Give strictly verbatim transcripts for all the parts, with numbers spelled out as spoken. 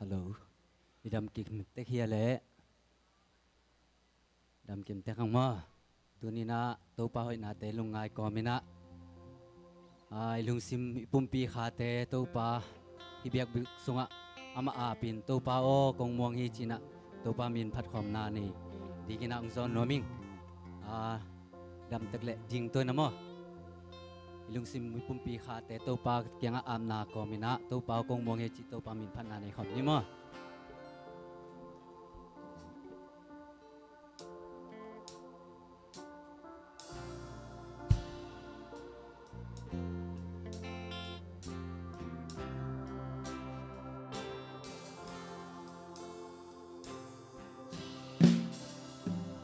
Hello. I dam kim tek hia le? Dam kim tek hang maw? Tuni-in ah Topa hoihnate lungngai kawmin ah, ah, i lungsim i pumpi khate Topa hih biakbuk sungah amah apin, Topa aw kong muang hi ci-in ah Topa min phatkhawmna nei dingin ah hong zawn nuam ing. Ah, dam tek le ding tuan a maw? I lungsim i pumpi khate Topa kiangah apna kawmin ah, Topa aw kong muang hi ci, Topa min phatna nei khawm ni maw?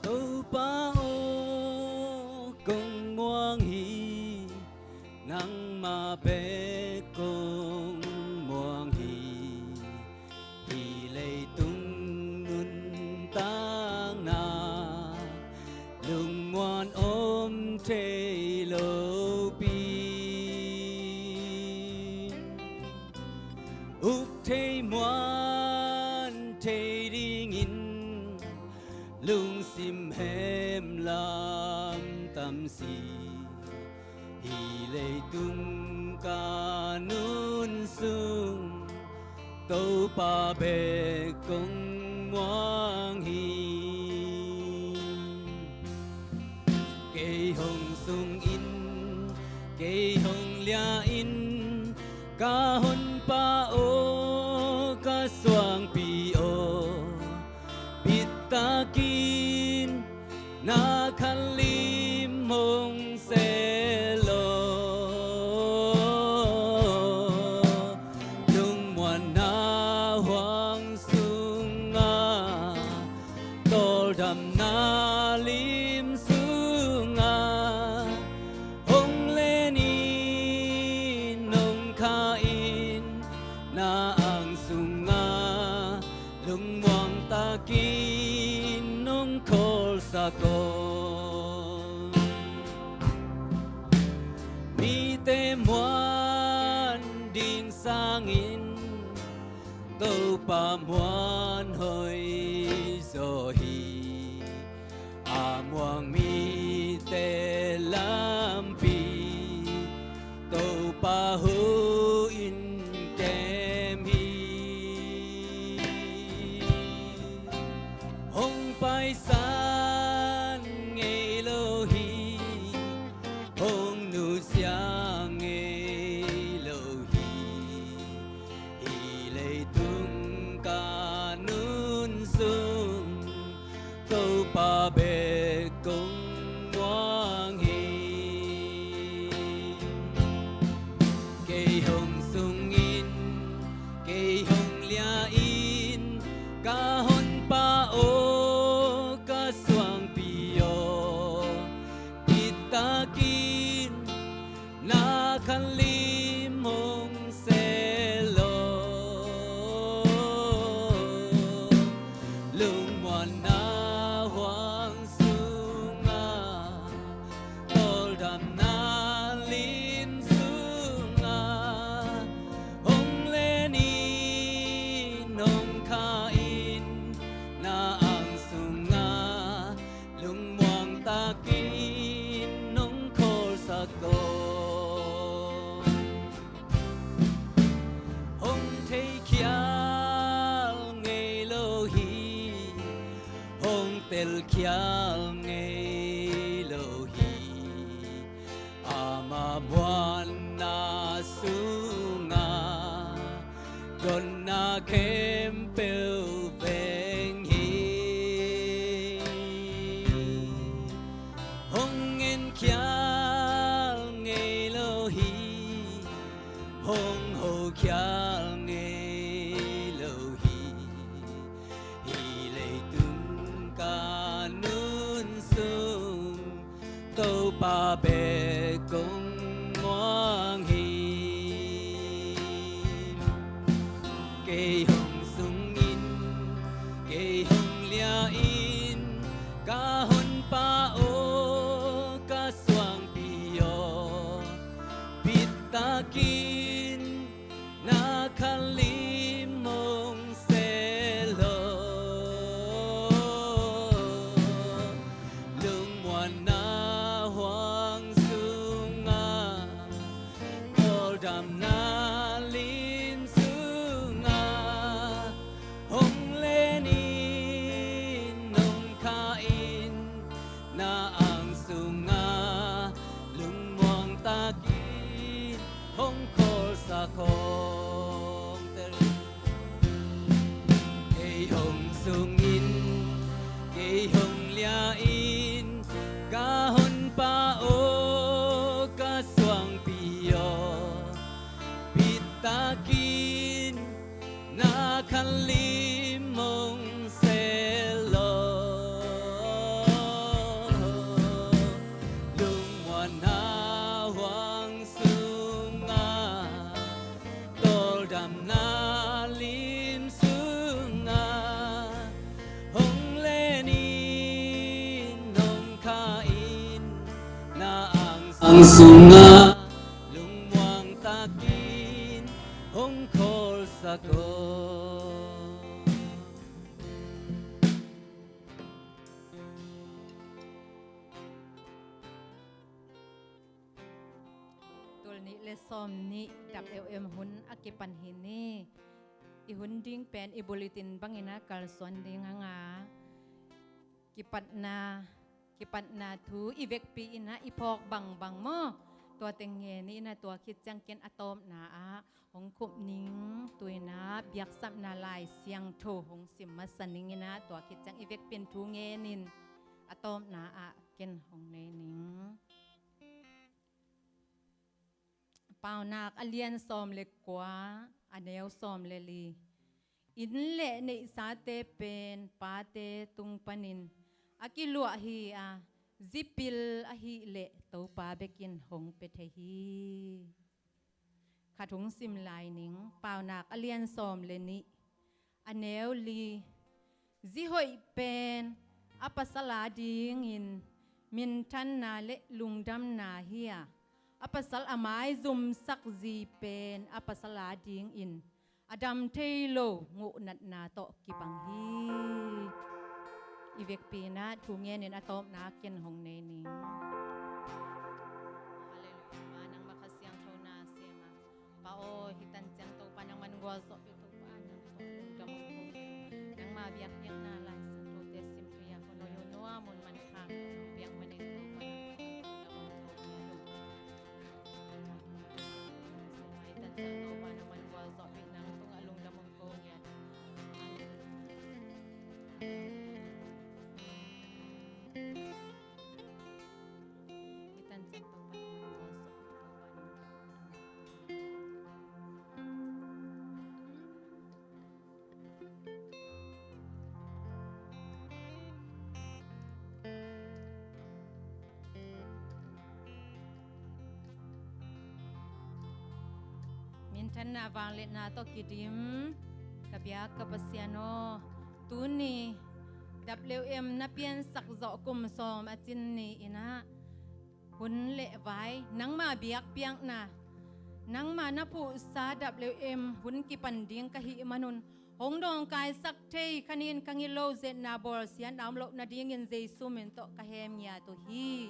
Topa aw kong muang hi, nangmah bek kong muang hi. Hih leitung nuntakna lungmuan om thei lopi, uk thei muan thei dingin lungsim hemlam tam si. Hih leitung ka nun sung Topa bek kong muang hi. Kei hong sung in, kei hong lia in, ka Honpa aw, ka suangpi aw, pittakin na khat lim hong selo. Lungmuanna huang sungah, tawldamna lim sungah, hong len in hong kha in, na ang sungah lungmuang takin hong khawlsak aw. Mite muan ding sangin Topa muan hoih zaw hi. A muang mite lampi Topa hu in kem hi. Hong paisan ngei lo hi, hong nusia ngei lo hi. Hih leitung ka nun sung Topa bek kong muang hi. Kei hong sung in, kei hong lia in, ka Honpa aw, ka suangpi aw, pittakin na khat lim hong selo. Lungmuanna huang sungah, tawldamna lim sungah, hong len in hong kha in, na ang sungah lungmuang takin hong khawlsak aw. Hong theikhial ngei lo hi, hong telkhial ngei lo hi. Ama muanna sungah donna khempeuh veng hi. Hong enkhial ngei lo hi, hong hokhial ngei lo hi. Hih leitung ka nun sung Topa bek kong muang hi. Kei hong sung in, kei hong lia in, ka Honpa aw, ka suangpi aw, pittakin na khat lim hong Na in ka honpa aw, ka suangpi aw, bitak in na khanlim hong sel aw. Lungmuanna huang sungah, tawldamna lim sungah, hong len in, hong kha in, na angsung sungah, lungmuang takin hong khawlsak aw. Tul nih le sawm nih dap euhem hun a kipan hi ni. I hun ding pen i bulletin bangin a kalsuan ding hanga, kipatna, kipatna thu i vekpi in a i phawk bangbang maw? Tua teng ngen in a, tua khit ciang ken a tawpna ah hong khup ning. Tu in a biaksapna Lai Siangtho hong sim masa ning in a, tua khit ciang i vekpi in thu ngen in a tawpna ah ken hong nei ning. Paunak a lian sawm le kua, a neu sawm le li. Inn le neihsate pen pate tung panin a kiluah hi a, zi pil ahih leh Topa bekin hong pia thei hi. Khat hong sim lai ning. Paunak a lian sawm le nih, a neu li. Zi hoih pen a pasal adingin minthanna le lungdamna hi a, a pasal a maizumsak zi pen a pasal adingin a dam thei lo nguhnatna tawh kibang hi. I vekpi in a thu ngen in a tawpna ken hong nei ning. Halleluiah. Pa, nangmah Kha Siangtho na sem a, Pa aw, hih tan ciang Topa nangman gualzawhpih Topa, nang tawh lungdam hong ko. Nangma biakpiakna Lai Siangthote sim thei a, hun hoih hun nuam hun manpha piak manin Topa, nang tawh lungdam hong ko. Hih tan ciang Topa nangman gualzawhpih, nang tungah lungdam hong ko ngiat. Hih tan ciang Topa nangman gualzawhpih, Topa nang tungah lungdam hong ko. Minthanna vangliatna tawh kidim ka biak ka Pasian aw, tuni dap leuh em na piansak zawh kum sawm a cin ni in ah, hun le vai, nangma biakpiakna, nangma na phuhsa dap leuh em hun kipan ding ka hih manun, hong dawngkaisak thei, kha nin kha ngilo zetna bawlsiatna om loh nadingin Jesu min tawh ka hem ngiat uh hi.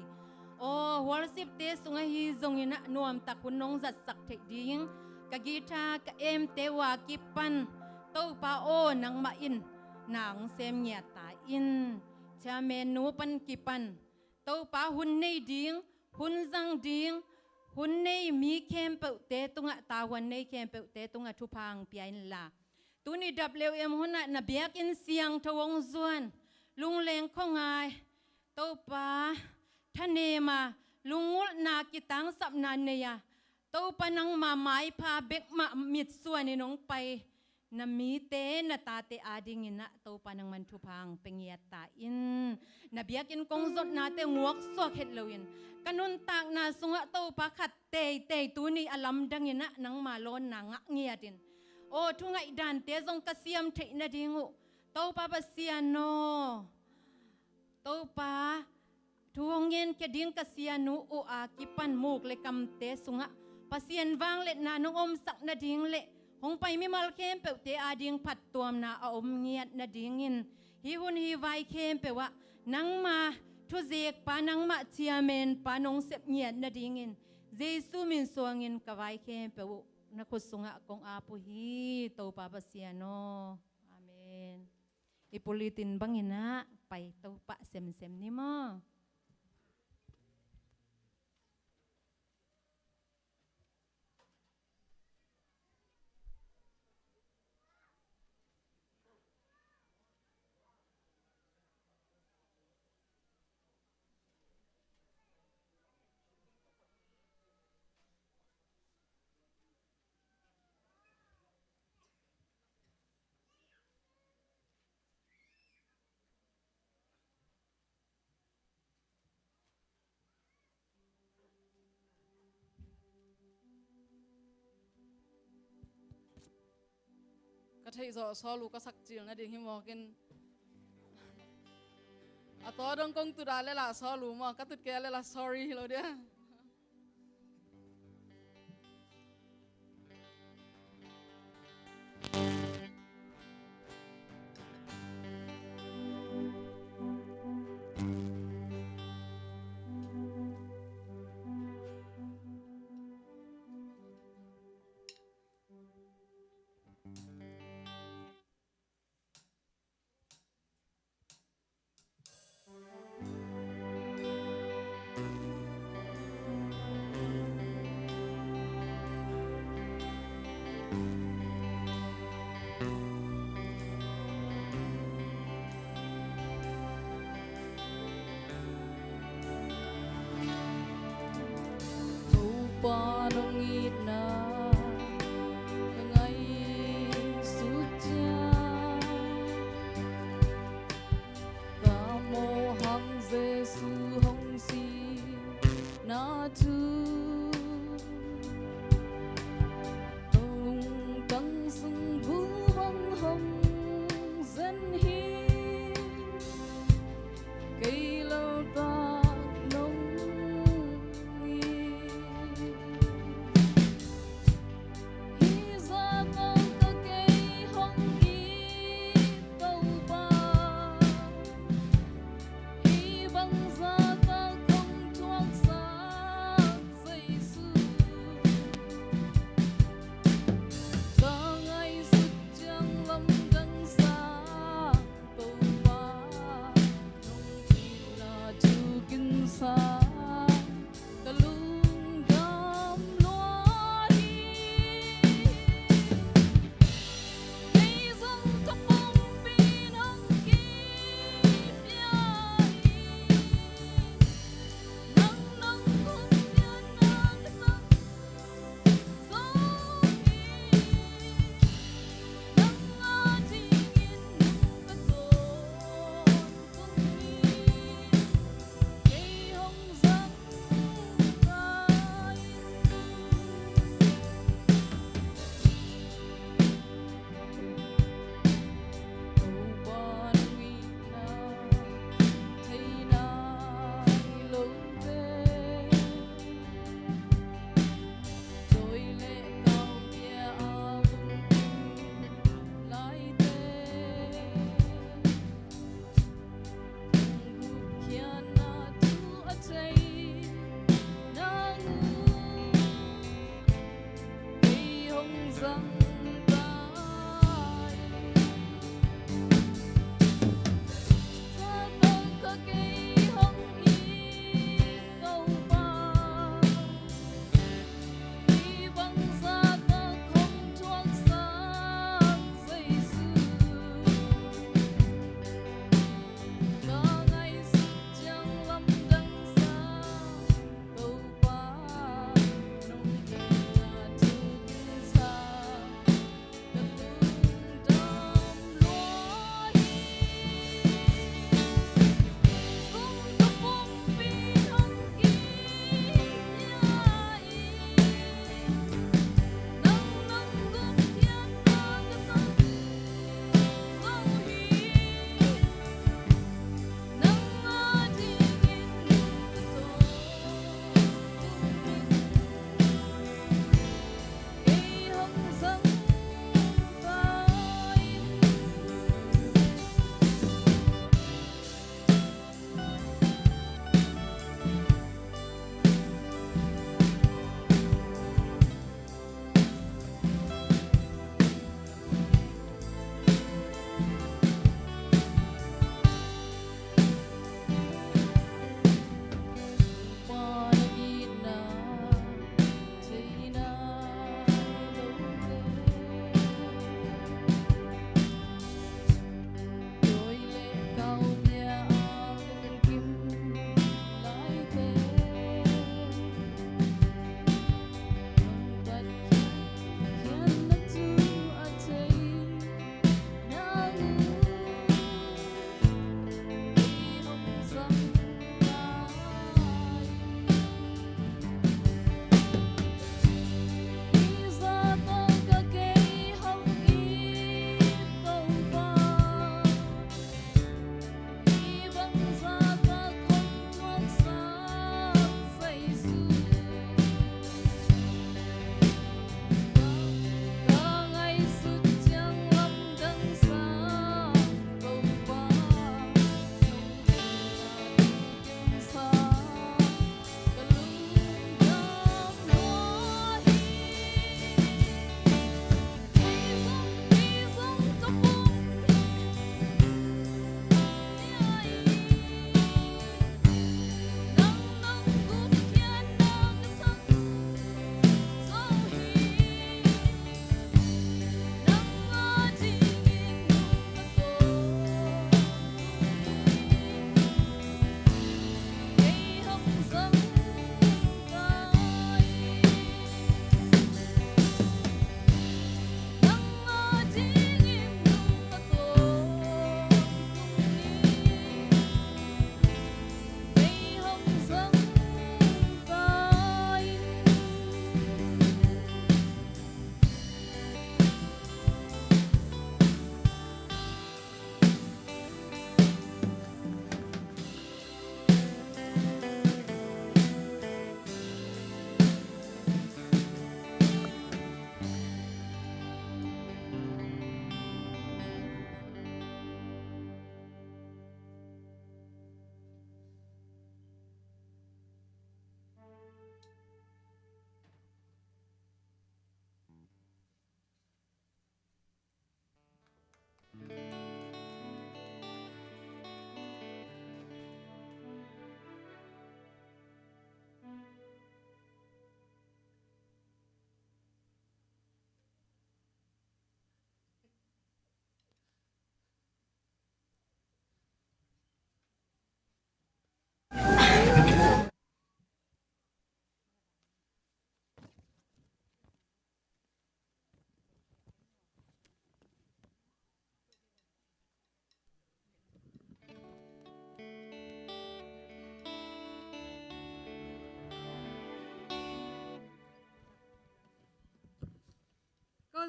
Aw, worshipte sungah hi zongin ah nuamtak hun nong zatsak theih ding ka guitar ka emte uh a kipan, Topa aw, nangmah in nang sem ngiat ta in. Chairman nu pan kipan Topa hun nei ding, hun zang ding, hun nei mi khempeuhte tungah, tavuan nei khempeuhte tungah thupha hong pia inla, tuni dap leuh em hun ah na biakinn siangtho hong zuan, lungleng khuangai, Topa thanem a, lunggulhna kitangsapna nei a, Topa nangma maipha bek mah mitsuan in hong pai na mite, na tate adingin ah Topa nangman thupha hong pia ngiat ta in. Na biakinn kong zotnate nguaksuak het loin, ka nuntakna sungah Topa khat teitei tuni a lamdangin ah nangma lawnna ngah ngiat in. Aw, thu ngaihdante zong ka siam theih nading uh, Topa Pasian aw, Topa thu hong ngenkhia ding ka sianu uh a kipan muk le kamte sungah Pasian vangliatna nong omsak nading le hong pai mimal khempeuhte ading phattuamna a om ngiat nadingin, hih hun hih vai khempeuh ah nangma thuzekpa, nangmah chairman pa nong sep ngiat nadingin Jesu min suangin ka vai khempeuh uh na khut sungah kong ap uh hi, Topa Pasian aw. Amen. I bulletin bangin ah pai to pah semsem ni maw? theih zawh sawl uh ka sak cil nading hi mawk in. A taw dong kong tut a le lah sawl uh maw, ka tut kei a le lah sorry hi lo dia.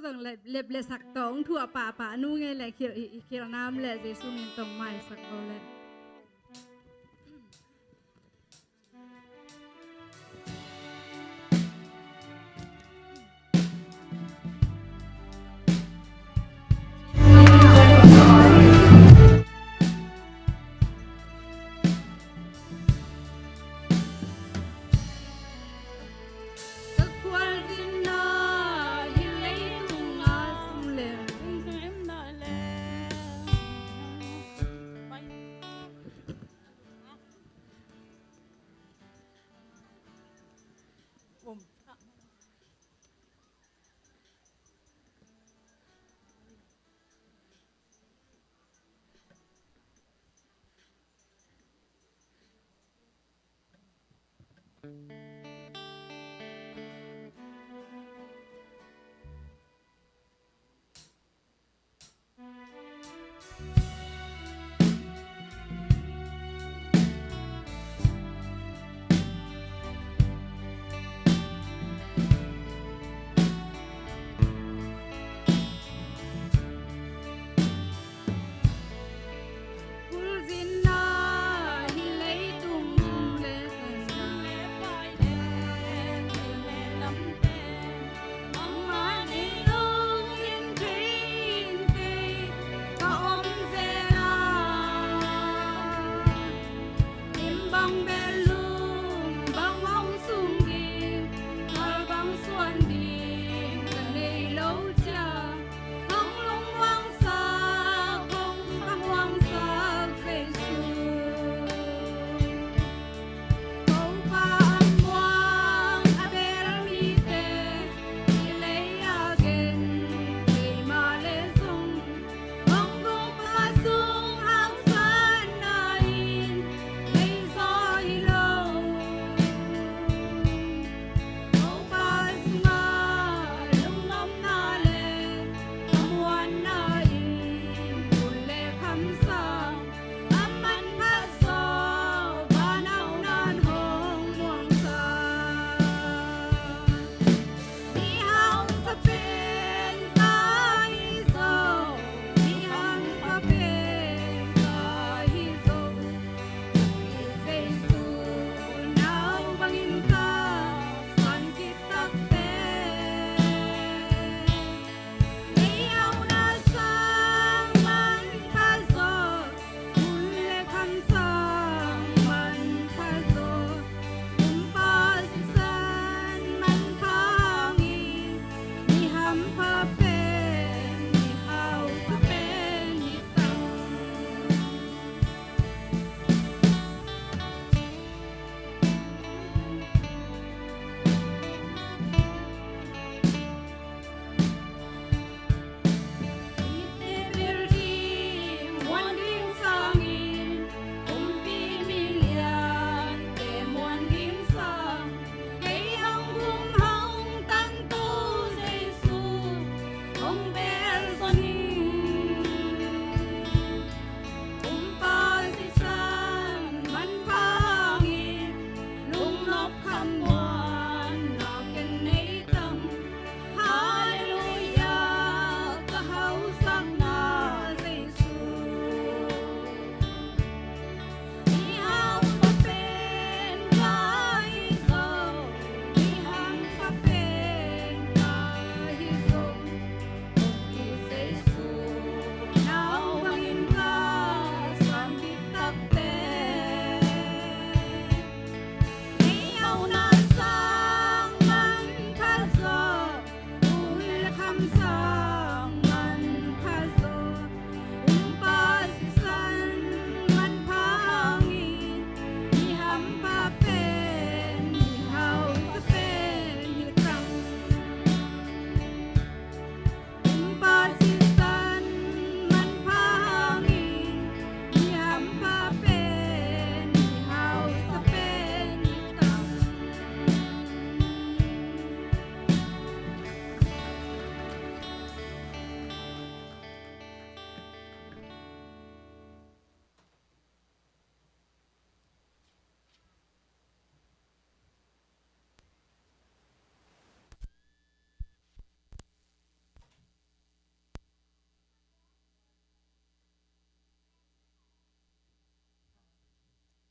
zong lep, lep le sak tawh hong thuah pahpah nu ngei le khil, i, i khil nam le Jesu min tawh maisak lo le. Kulzinna hi leitung le pai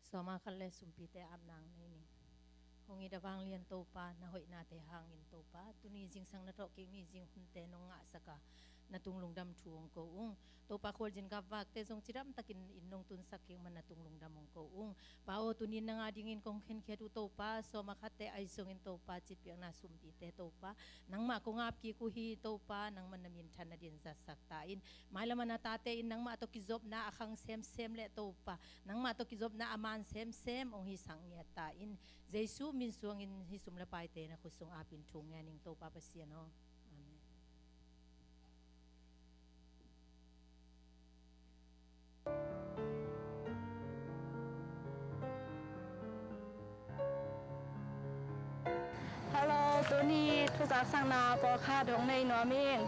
Sawma khat le sumpite apnang nei ni. Hong it a vanglian Topa, na hoihnate hangin Topa, tuni zingsang na thawhkik ni zing hunte nong ngahsak a, na tung lungdam thu hong ko ung. Topa khualzin gapvakte zong cidamtakin inn nong tunsak kik man na tung lungdam hong ko ung. Pa aw, tuni nang a dingin kong khenkhiat uh Topa, sawma khatte ahi zongin Topa citpiakna sumpite Topa, nangmah kong apkik uh hi Topa, nangmah na minthan na din zatsak ta in. Mailam a na tate in nangmah tawh kizopna a khang semsem le Topa, nangmah tawh kizopna a man semsem hong hisak ngiat ta in. Jesu min suangin hih sum le paite na khut sung apin thu ngen ing Topa Pasian aw. Amen. Hello, tuni thuzaksakna pawlkhat hong nei nuam ing.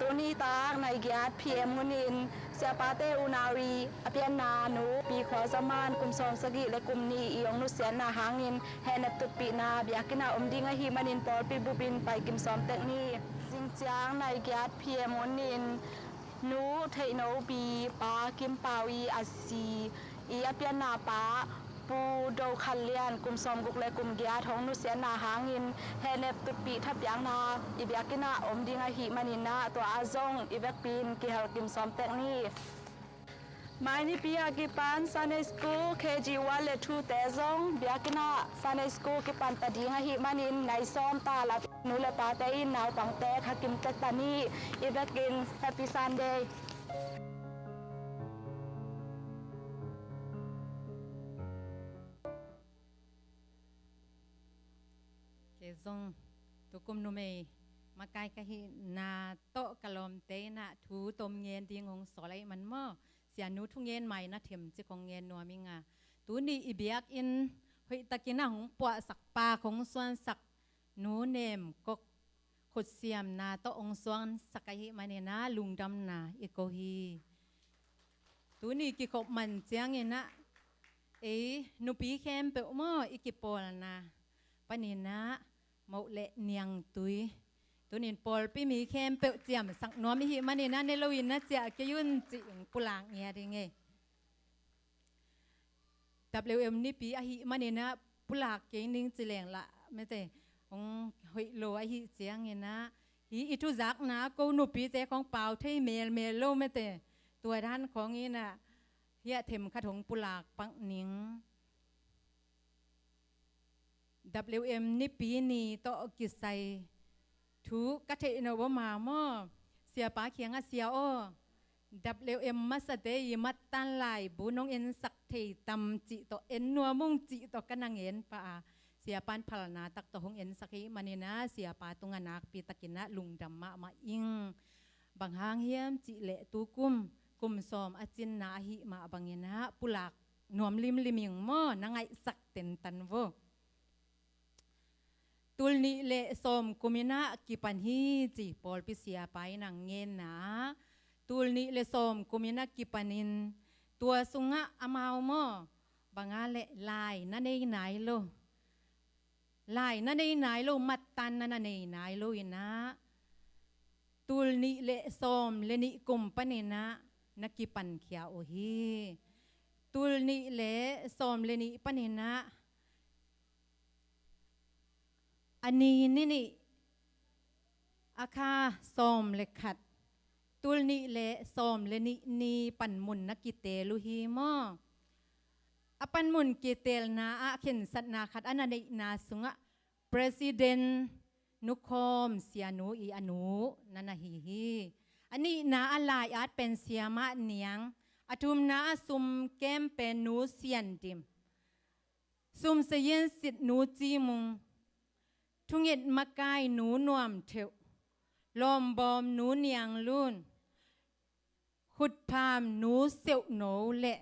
Tuni tak nai giat P M hun in siapate unau ii a pianna nu Pi Khua Za Man kum sawm sagih le kum nih ii hong nusiatna hangin hehnep tutpihna biakinn ah om ding ahih manin pawlpi bupin pai kim sawm tek ni. Zingciang nai giat P M hun in nu Theihno Pi, Pa Kim Pau ii a si ii a pianna pa Pu Do Khan Lian kum sawm guk le kum giat hong nusiatna hangin hehnep tutpih thapiakna i biakinn ah om ding ahih manin ah tua ah zong i vekpi in kihel kim sawm tek ni. Mai nipi a kipan Sunday School K G one le two te zong biakinn ah Sunday School kipan ta ding ahih manin nai sawm ta la nu le pate in naupangte kha kim tek ta ni. I vekin Happy Sunday. Kei zong tukum numei makai ka hihna tawh ka lawmte in ah thu tom ngen ding hong sawl ahih man maw, sianu thungen mai na them ci kong ngen nuam ing a. Tuni i biakinn hoihtakin a hong puahsak pa kong suansak Nu Nem Kok khutsiamna tawh hong suansak ahih manin ah lungdamna i ko hi. Tuni kikhop man ciangin ah ei nupi khempeuh maw i kipawlna panin ah moh le niangtui, tunin pawlpi mi khempeuh ciamsak nuam i hih manin ah ne loin na ciah kei un ci-in pulak ngiat ing ei. W M nipi ahih manin ah pulak kei ning ci leng lah mete hong hoih lo ahih ciangin ah hih i thuzakna ko nupite khong pau thei melmel lo mete, tua dan khong in ah hiah themkhat hong pulak pak ning. W M nipi ni tawh kisai thu ka theih no bo ma maw, siapa kiangah sia aw, W M masate i mattan laibu nong ensak thei tam cih tawh en nuam ung cih tawh ka na ngen pah a, siapan phalna tak tawh hong ensak hi manin ah siapa tungah nakpi takin ah lungdam mahmah ing. Bang hang hiam cih leh tukum kum sawm a cinna ahih mah bangin ah pulak nuam limlim ing maw, na ngaihsak tentan vo. Tul nih le sawm kum in ah kipan hi ci pawlpi siapa in a ngenna ah, tul nih le sawm kum in ah kipanin tua sungah amau maw banga le lai na nei nai lo, lai na nei nai lo, mattanna na nei nai lo in ah tul nih le sawm le nih kum panin ah na kipankhia uh hi. Tul nih le sawm le nih panin ah a ni ni nih a kha sawm le khat, tul nih le sawm le nih ni panmun na kiteel uh hi maw? A panmun kiteelna ah khensatna khat a na neihna sungah President Nu Khawm Sianu ii a nu na na hi hi. A nihna ah lai-at pen Siamah Niang, a thumna ah sum kem pen Nu Sian Dim, sum sayin sit Nu Ci Mung, thunget makai Nu Nuam Theuh, lawmbawm Nu Niang Lun, khutpham Nu Seuh No le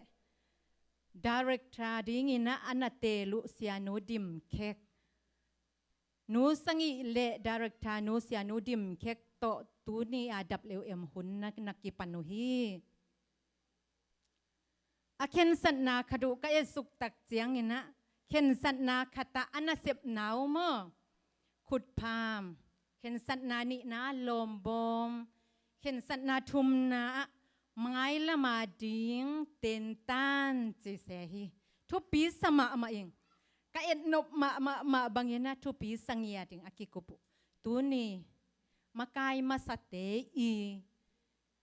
director dingin ah a na teel uh Sianu Dim Khek, Nu Sangih le director Nu Sianu Dim Khek tawh tuni a W M hun na, na kipan uh hi. A khensatna khat uh ka etsuk tak ciangin ah khensatna khat ah a nasepna uh maw, khutpham, khensatna nihna ah lawmbawm, khensatna thumna ah mailam a ding tentan ci se hi. thupi sa mahmah ing. Ka etnop mahmah mah bangin ah thupi sa ngiat ing a kikup uh. Tuni makai masate i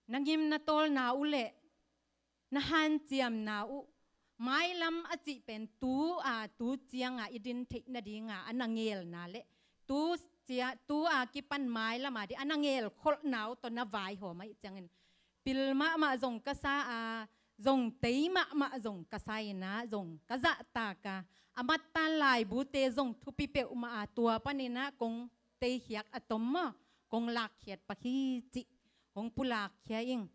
na ngim na tawlna uh leh na hanciamna uh, mailam a cih pen tu a tu cianga i din theih nadinga a na ngelna leh tu cia, tu a kipan mailam a di a na ngelkholhna uh tawh na vaihawm ahih ciangin pil mahmah zong ka sa a, zong tei mahmah zong ka sa inah zong ka zahtak a, a mattan laibute zong thupi peuhmah a tua paninah kong teikhiak a tom maw, kong lakkhiat pak hi cih hong pulakkhia ing.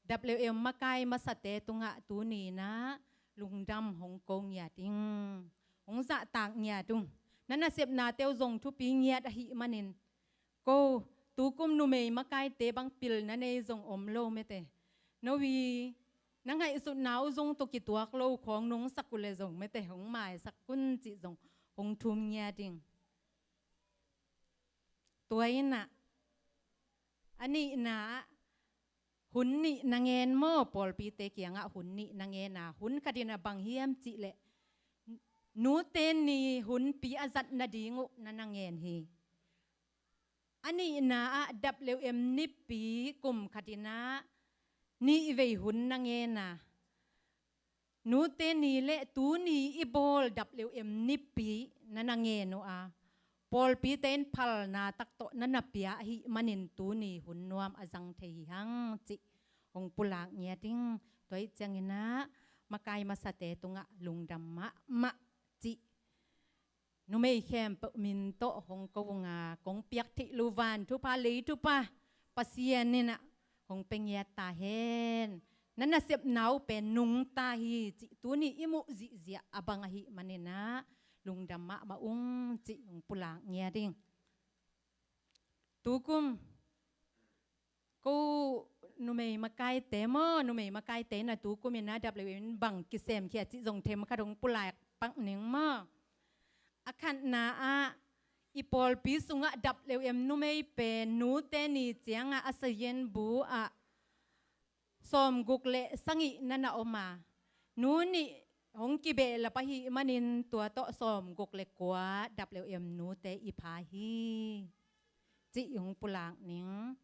W M makai masate tungah tuninah lungdam hong ko ngiat ing. Hong zahtak ngiat ung. Na nasepnate uh zong thupi ngiat ahih manin ko tukum numei makaite bang pilna nei zong om lo mete. Novi na ngaihsutna uh zong tawh kituak lo khawng nong sak uh le zong mete hong maisak kun cih zong hong thum ngiat ing. Tua inah a nihna ah hun nih na ngen maw, pawlpite kiangah hun nih na ngen a, hun khat inah bang hiam cih leh nute ni hunpi a zat nading uh na na ngen hi. A nihna ah W M nipi kum khat inah nihvei hun na ngen a, nute ni le tuni i bawl W M nipi na na ngen uh a, pawlpite in phalna tak tawh na na pia ahih manin tuni hun nuam a zang thei hi hang cih hong pulak ngiat ing. Tua ih cianginah makai masate tungah lungdam mahmah cih numei khempeuh min tawh hong ko unga kong piak theih lo van thupha lei thupha Pasian inah hong pe ngiat ta hen. Na nasepna uh pen nungta hi cih tuni i muh zihziah a bang ahih maninah lungdam mahmah ung cih hong pulak ngiat ing. Tukum ko numei makaite maw, numei makaite inah tukum inah W M in bang kisemkhia cih zong themkhat hong pulak pak ning maw. A khatna ah i pawlpi sungah W M numei pen nute ni ciangah a sayen bu ah sawmguk le sangih na na om a, nu nih hong kibehlap ahih manin tua tawh sawmguk le kua W M nute i pha hi cih hong pulak ning.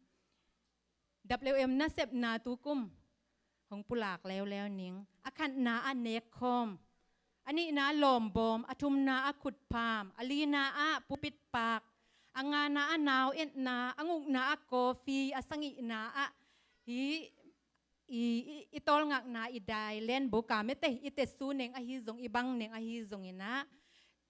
W M nasepna tukum hong pulak leuleu ning. A khatna ah nekkhawm, a nihna ah lawmbawm, a thumna ah khutpham, a lina ah pulpit paak, a ngana ah nau etna, a ngukna ah coffee, a sangihna ah hi i, i, i tawlngakna i dai lenbuka mete i tetsu neng ahi zong i bang neng ahi zonginah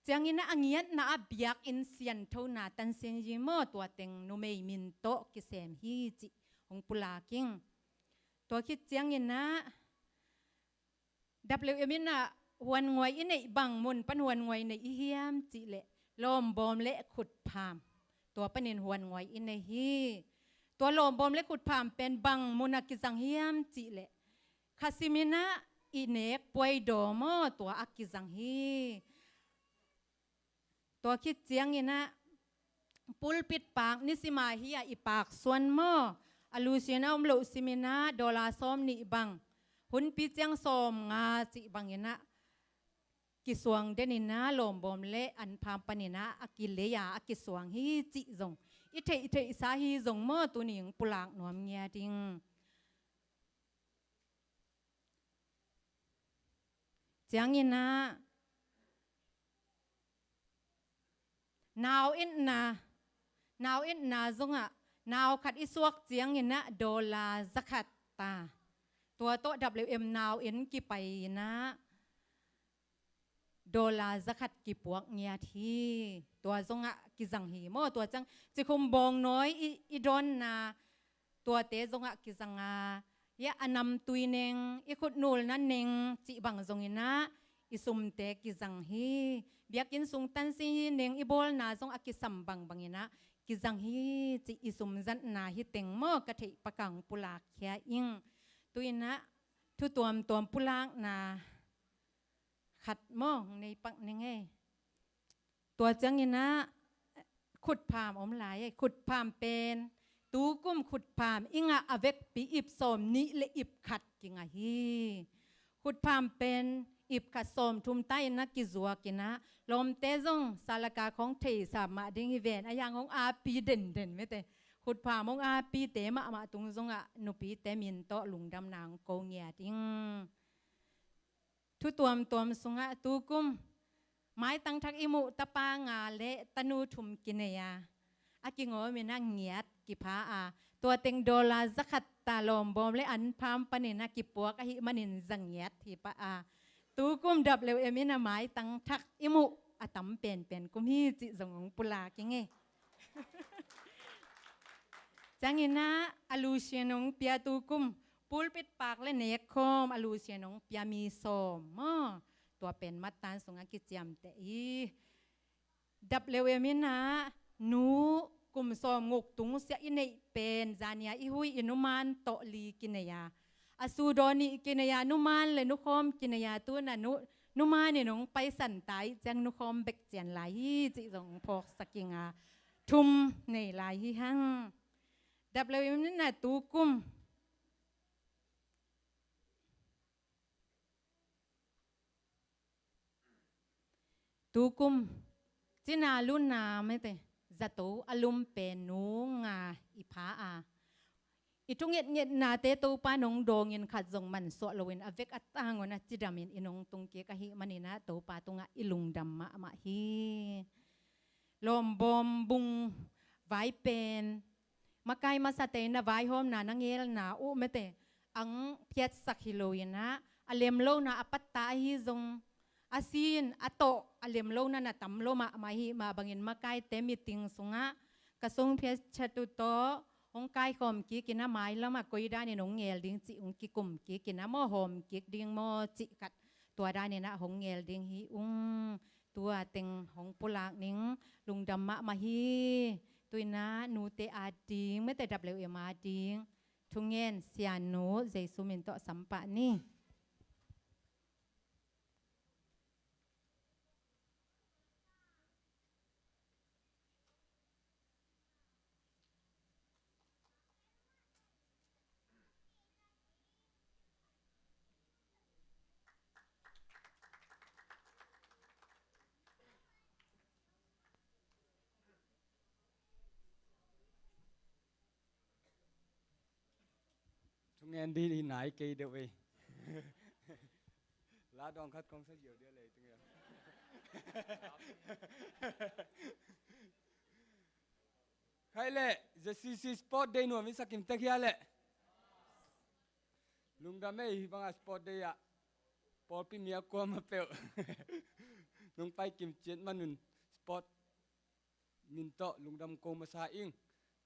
cianginah a ngiatna ah biakinn sianthona tansin yi maw, tua teng numei min tawh kisem hi cih hong pulak ing. Tua khit cianginah W M inah huannguai i neih bang mun pan huannguai neih i hiam cih leh lawmbawm le khutpham, tua panin huannguai i neih hi. Tua lawmbawm le khutpham pen bang munah kizang hiam cih leh kha siminah i nek puaidaw maw, tua ah kizang hi. Tua khit cianginah pulpit paak nisima hi a i paak suan maw, a lusian a om loh siminah dollar sawm nih bang, hunpi ciang sawm nga cih banginah kisuang deninah lawmbawm le anpham paninah a kilei a a kisuang hi cih zong i theihtheihsa hi zong maw, tuning pulak nuam ngiat ing. Cianginah nau etna, nau etna zongah nau khat i suak cianginah dollar zakhat ta, tua tawh W M nau en kipai inah dollar zakhat kipuak ngiat hi. Tua zongah kizang hi maw, tua ciang cikhum bawngnawi i, i dawnna tuate zongah kizang a, ya a namtui neng, i khutnulna neng cih bang zonginah i sumte kizang hi. Biakinn sung tansin hi neng i bawlna zong a kisam bang banginah kizang hi cih i sumzatna hi teng maw, ka theih pakang pulakkhia ing. Tuinah thu tuamtuam pulakna khat maw hong nei pak ning ei. Tua cianginah khutpham om lai ei. Khutpham pen tukum khutpham i ngah a vekpi ip sawm nih le ip khat kingah hi. Khutpham pen ip khat sawmthum ta in a kizuak in ah, lawmte zong salaka khawng theihsa mah ding hi ven, a hiang hong api denden mete, khutpham hong apite mahmah tung zongah nupite min tawh lungdamna hong ko ngiat ing. Thu tuamtuam sungah tukum maitang thak i muh tapa nga le tanu thum kinei a, a kingawm in a ngiat kipha a, tua teng dollar za khat ta lawmbawm le anpham panin a kipuak ahih manin za ngiat hi pah a, tukum W M in a maitang thak i muh a tam penpen kum hi cih zong hong pulak ing e. Ciangin ah a lusian hong pia tukum pulpit pak le nekkhawm a lusian hong pia mi sawm maw, tua pen mattan sungah kiciamteh hi. W M in ah nu kum sawm nguk tung siah i neih pen zania i hui i numan tawh li kinei a, a sudaw nih kinei a, numan le nukhawm kinei a, tuna nu numan in hong paisan ta ih ciang nukhawm bek cian lai hi cih zong hong phawksak ing a, thum nei lai hi hang. W M in ah tukum, tukum cina luna mete zato a lum pen nu nga i pha a, i thungetngetnate Topa nong dawngin khat zong mansuah loin a vek a tangon a cidamin i nong tungkik ahih manin ah Topa tungah i lungdam mahmah hi. Lawmbawm bung vai pen makai masate in a vaihawmna na ngelna uh mete ang phiatsak hi loin ah, a lemlona a patta ahi zong a sin a tawh a lemlona na tam lo mahmah hi. Mah bangin makaite meeting sungah ka song phiat chatu tawh hong kaikhawm kik in a, mailam a koi danin hong ngel ding cih hong kikum kik in a maw, hawm kik ding maw cih khat tua danin ah hong ngel ding hi ung. Tua teng hong pulak ning, lungdam mahmah hi. Tu in ah nute ading mete W M ading thungen sianu Jesu min tawh sampah ni. Thungen dih hi nai kei deuh ei. La dawng khat kong sa ziau dia lei tung ia. Khai leh Z C C Sport Day nuam i sakim tek hia leh. Lungdam ei, hi banga Sport Day ah pawlpi mi a kuama peuh nong pai kim ciat manun sport min tawh lungdam ko masa ing.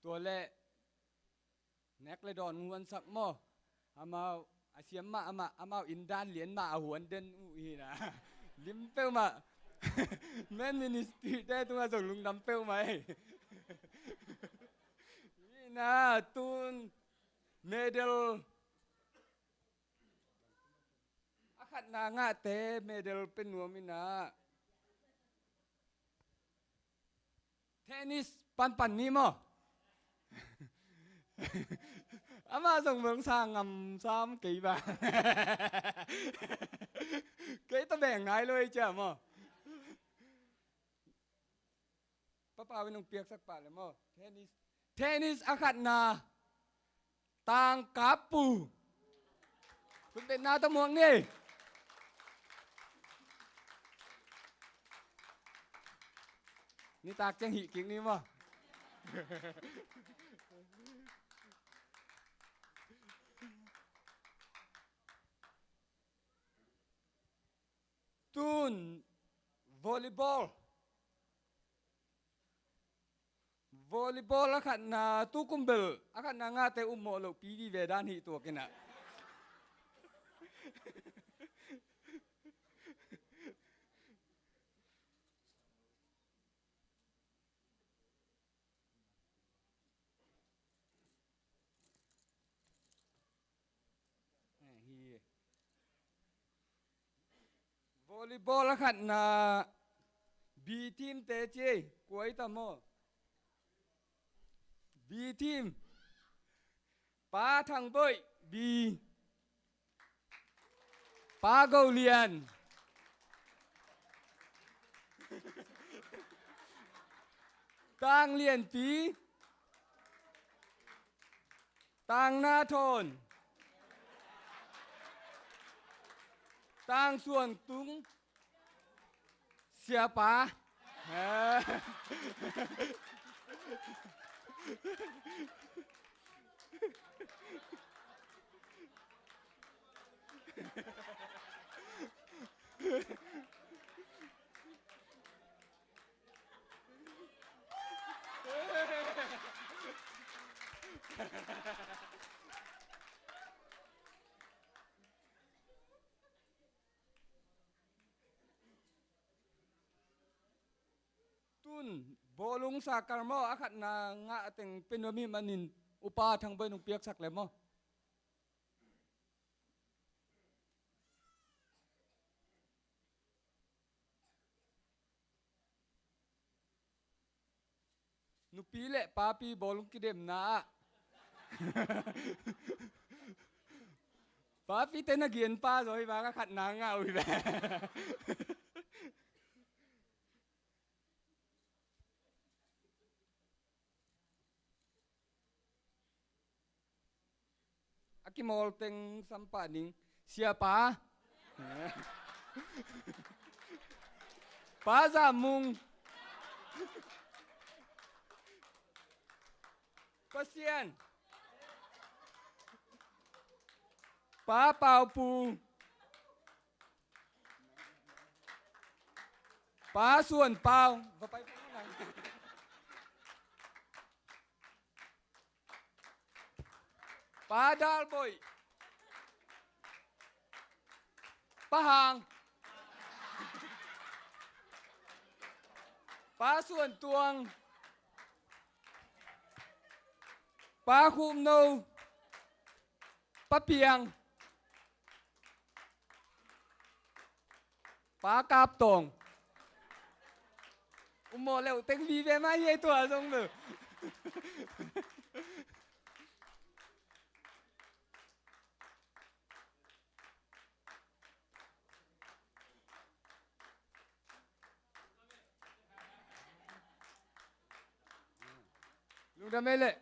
Tua leh nek le dawn huansak maw? Amau a siam mah amah, amau inn dan lian mah a huan den uh hi na. Lim peuhmah. Men ministry te tungah zong lungdam peuhmah ei. Hi na, tun medal a khatna ngahte medal pe nuam hi na. Tennis panpan ni maw? Amah zong bang sa ngam sam kei ba. Kei ta beng nai lo ei cia maw? Papa win nong piaksak pah le maw? Tennis, tennis a khatna tangkapu. Khut betna tawh muak ni. Nitak ciang hih kik ni maw? Tun volleyball. Volleyball a khatna tukum bel a khatna ngahte ummawh loh pi vive dan hih tuak in ah. Hi. Volleyball a khatna B team te ci ei, kua hi ta maw? B team. Pa Thang Boih, B. Pa Go Lian. Tang Lianpi. Tang Na Thawn. Tang Suan Tung. Siapa. Tun bawlung sa kar maw, a khatna ngah teng pia nuam ahih manin Upa Thang Boih nong piaksak le maw? Nupi le papi bawlung kidemna ah papite na gen pa zaw hi bang, a khatna ngah uh hi bang. A kimawl teng sampah ning. Siapa. Pa Zam Mung. Pasian. Pa Pau Pu. Pa Suan Pau. Va pai. Pa Dal Boih. Pa Hang. Pa Suan Tuang. Pa Khum No. Pa Piang. Pa Kap Tawng. U maw leuh teng vive mah hi ei, tua zong leuh. Lungdam ei leh.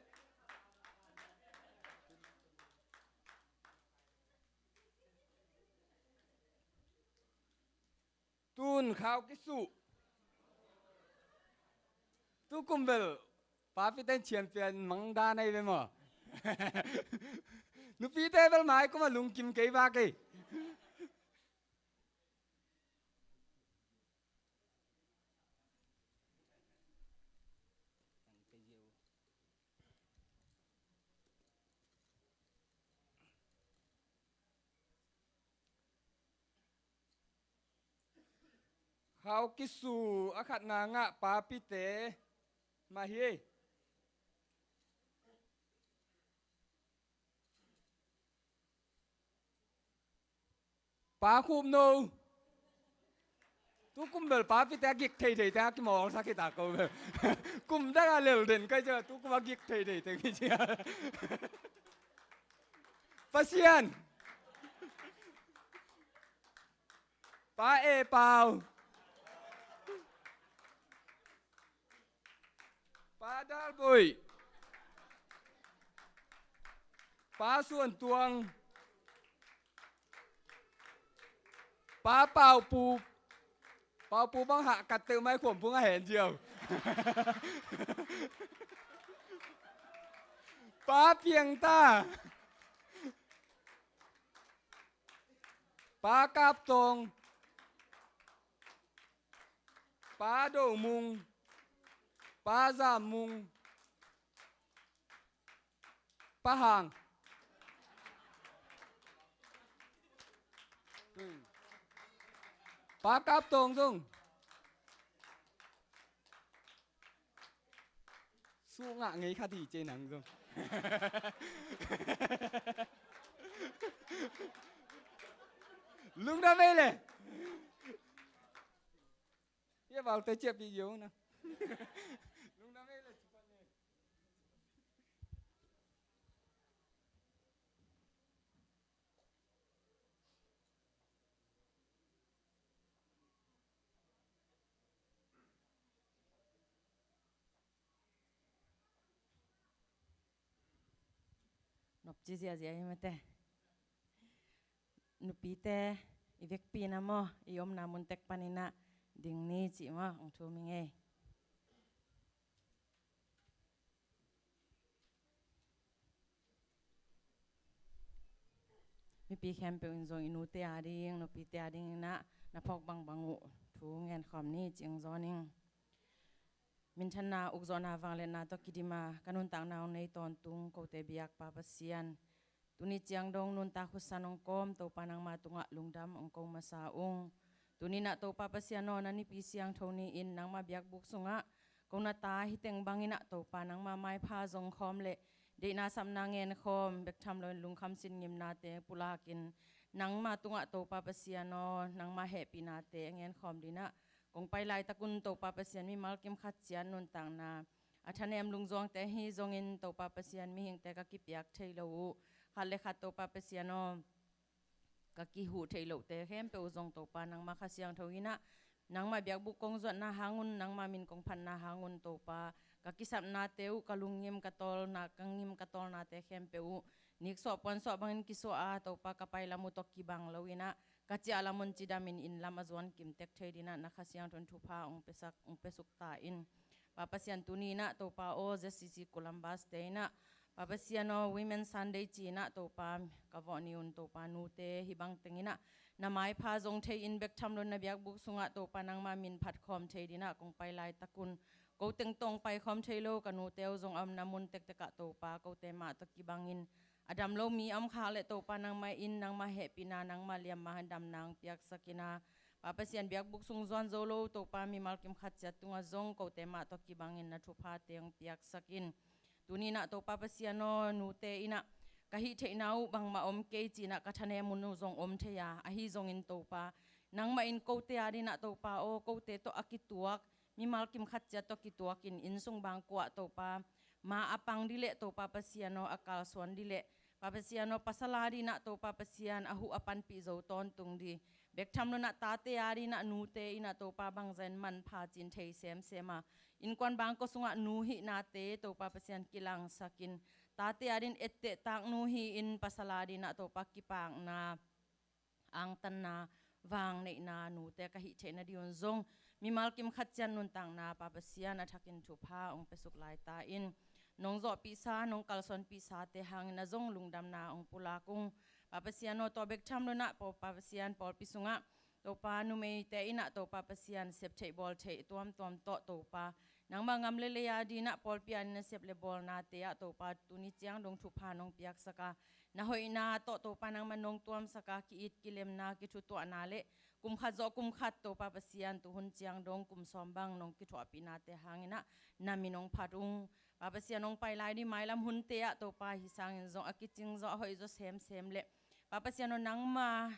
Tun khau kisuh. Tukum bel papite in champion mang dan ahi ve maw? Nupite bel mai kum a lungkim kei bak ei. Khau kisuh a khatna ngah papite mah hi. Pa Khum No. Tukum bel papite a gik theithei te a kimawlsak hi ta ko bel. Kum dang a lel den kai cia, tukum a gik theithei te kici a. Pasian. Pa E Pau. Pa Dal Boih. Pa Suan Tuang. Pa Pau Pu. Pau Pu bang hah kat teuh mai khuam phung a hen ziau. Pa Piang Ta. Pa Kap Tawng. Pa Do Mung. Pa Zam Mung. Pa Hang. Pa Kap Tawng zong. Suh ngah ngei khat hi ci nang zong. Lungdam ei leh. Hia valte ciahpih ziau na. Lungdam ei leh. Nopci ziahziah i mate. Nupite, i vekpi na maw, i omna mun tek panin ah ding ni cih maw, hong thum ing ei. Mipi khempeuh in zong i nute a ding, nupite a dingin ah na phawk bangbang uh thu ngen khawm ni cih hong zawn ing. Minthanna, ukzawhna, vangliatna tawh kidim a ka nuntakna hong nei tawntung kote biak Pa Pasian, tuni ciang dong nuntak husan hong kawm Topa nangma tungah lungdam hong ko masa ung. Tuni-in ah Topa Pasian aw, na Nipi siangtho ni-in nangma biakbuk sungah ko na ta hi teng bangin ah Topa nangma maipha zong khawm le deihna sapna ngen khawm, bek tham loin lungkham sin ngimnate pulakin nangma tungah Topa Pasian aw, nangma hehpihnate a ngen khawm dingin ah kong pai laitak un Topa Pasian, mimal kim khat ciat nuntakna a thanem lungzuangte ahi zongin Topa Pasian, mihingte ka kipiak thei lo uh, khat le khat Topa Pasian aw, ka kihuh theih lohte khempeuh uh zong Topa nangma Kha Siangtho in ah nangma biakbuk kong zuatna hang un, nangma min kong phatna hang un Topa, ka kisapnate uh, ka lungngim ka tawlna, ka ngim ka tawlnate khempeuh uh niksuah puansuah bangin kisuah a Topa, ka pai lam uh tawh kibang loin ah ka ciah lam un cidamin inn lam a zuan kim tek thei dingin ah na Kha Siangtho in thupha hong piasak, hong piasuk ta in. Pa Pasian, tuni-in ah Topa aw, Z C C Columbus te in ah Pa Pasian aw, Women Sunday ci-in ah Topa ka vawh ni un Topa, nute hih bang teng in ah na maipha zong thei-in bek tham loin na biakbuk sungah Topa nangma min phat khawm thei dingin ah kong pai laitak un, ko teng tawh hong pai khawm thei lo ka nute uh zong a omna mun tektek ah Topa kote mah tawh kibangin a dam lo mi a om khak leh Topa nangmah in nangma hehpihna, nangma liamma in damna hong piaksak in ah, Pa Pasian, biakbuk sung zuan zo lo Topa mimal kim khat ciat tungah zong kote mah tawh kibangin na thuphate hong piaksak in. Tuni-in ah Topa Pasian aw, nute in ah ka hih theihna uh bangmah om kei ci-in ah ka thanem mun uh zong om thei a, ahi zongin Topa nangmah in kote a dingin ah Topa aw, kote tawh a kituak, mimal kim khat ciat tawh kituakin inn sung bangkua ah Topa ma a pang ding leh Topa Pasian aw, a kalsuan ding leh Pa Pasian aw, pasal a dingin ah Topa Pasian a huh a panpih zo tawntung ding, bek tham loin ah tate a dingin ah nute in ah Topa bangzah in manpha ci-in thei semsem a, innkuan bangkua sungah nu hihnate Topa Pasian kilangsak in, tate a dingin ettehtak nu hi-in pasal a dingin ah Topa kipakna, angtanna, vangneihna nute ka hih theihna ding un zong mimal kim khat ciat nuntakna Pa Pasian a thakin thupha hong piasuk lai ta in. Nong zawhpihsa, nong kalsuanpihsate hangin ah zong lungdamna hong pulak ung. Pa Pasian aw, tua bek tham loin ah Pa Pasian, pawlpi sungah Topa numeite in ah Topa Pasian, sep theih bawl theih tuamtuam tawh Topa nangma ngam le lei a dingin ah pawlpi a dingin na sep le bawlnate ah Topa tuni ciang dong thupha nong piaksak a, na hoihna tawh Topa nangma nong tuamsak a, ki-it kilemna, kithutuahna le kum khat zawh kum khat Topa Pasian, tuhun ciang dong kum sawm bang nong kithuahpihnate hangin ah na min hong phat ung. Pa Pasian, hong pai lai ding mailam hunte ah Topa hih sangin zong a kicing zaw, a hoih zaw semsem le Pa Pasian aw, nangma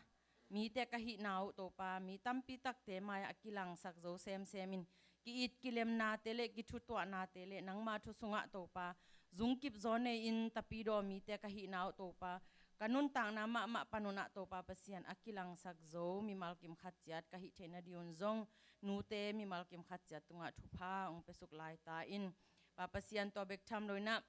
mite ka hihna uh Topa, mi tampi takte mai-ah a kilangsak zo semsem in, ki-it kilemnate le kithutuahnate le nangma thu sungah Topa zungkip zaw nei-in tapidaw mite ka hihna uh Topa, ka nuntakna mahmah panun ah Topa Pasian a kilangsak zo mimal kim khat ciat ka hih theihna ding un zong nute mimal kim khat ciat tungah thupha hong piasuk lai ta in. Pa Pasian, tua bek tham loin ah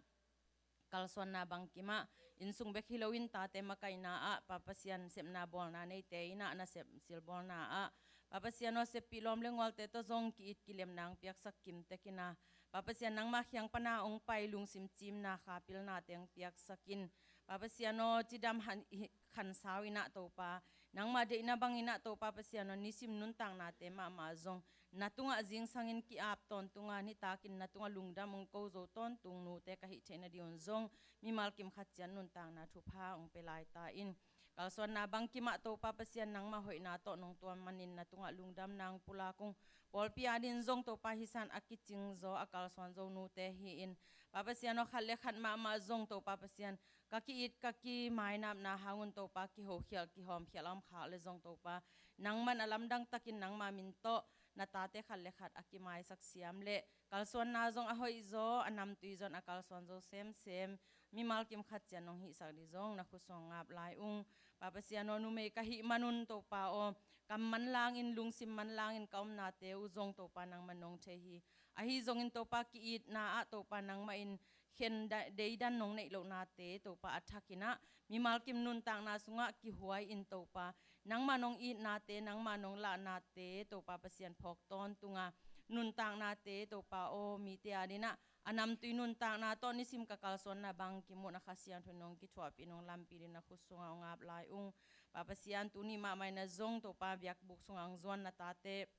kalsuanna bangkim ah, inn sung bek hi loin tate makaihna ah Pa Pasian, sepna bawlna neite in ah na sep silbawlna ah Pa Pasian aw, seppih lawm le ngualte tawh zong ki-it kilemna hong piaksak kim tek in ah, Pa Pasian, nangma kiang pan a hong pai lungsim cimna, khapilnate hong piaksak in. Pa Pasian aw, cidam han-, hi-, khansau in ah Topa, nangma deihna bangin ah Topa Pasian aw, nisim nuntaknate mahmah zong na tungah zingsangin ki-ap tawntung a, nitakin na tungah lungdam hong ko zo tawntung nute ka hih theihna ding un zong mimal kim khat ciat nuntakna thupha hong pia lai ta in. Kalsuanna bangkim ah Topa Pasian, nangma hoihna tawh nong tuam manin na tungah lungdamna hong pulak ung. Pawlpi a dingin zong Topa hih sangin a kicing zaw, a kalsuan zo nute hi-in, Pa Pasian aw, khat le khat mahmah zong Topa Pasian, ka ki-it ka kimainapna hang un Topa kihokhial kihawmkhial a om khak le zong Topa, nangman a lamdang takin nangma min tawh na tate khat le khat a kimaisak siam le kalsuanna zong a hoih zaw, a namtui zong a kalsuan zo semsem mimal kim khat ciat nong hihsak ding zong na khut sung ngap lai ung. Pa Pasian aw, numei ka hih manun Topa aw, kam manlangin, lungsim manlangin ka omnate uh zong Topa nangman nong thei hi. Ahi zongin Topa, ki-itna ah Topa nangmah in khen da-, deidan nong neih lohnate Topa a thakin ah mimal kim nuntakna sungah kihuai in Topa, nangmah nong itnate, nangmah nong lahnate Topa Pasian phawk tawntunga, nuntaknate Topa aw, mite adingin ah a namtui nuntakna tawh nisim ka kalsuanna bang kimuhna Kha Siangtho in nong kithuahpih, nong lampih dingin na khut sungah hong ap lai ung. Pa Pasian, tuni mahmah in ah zong Topa biakbuk sungah hong zuan na tate,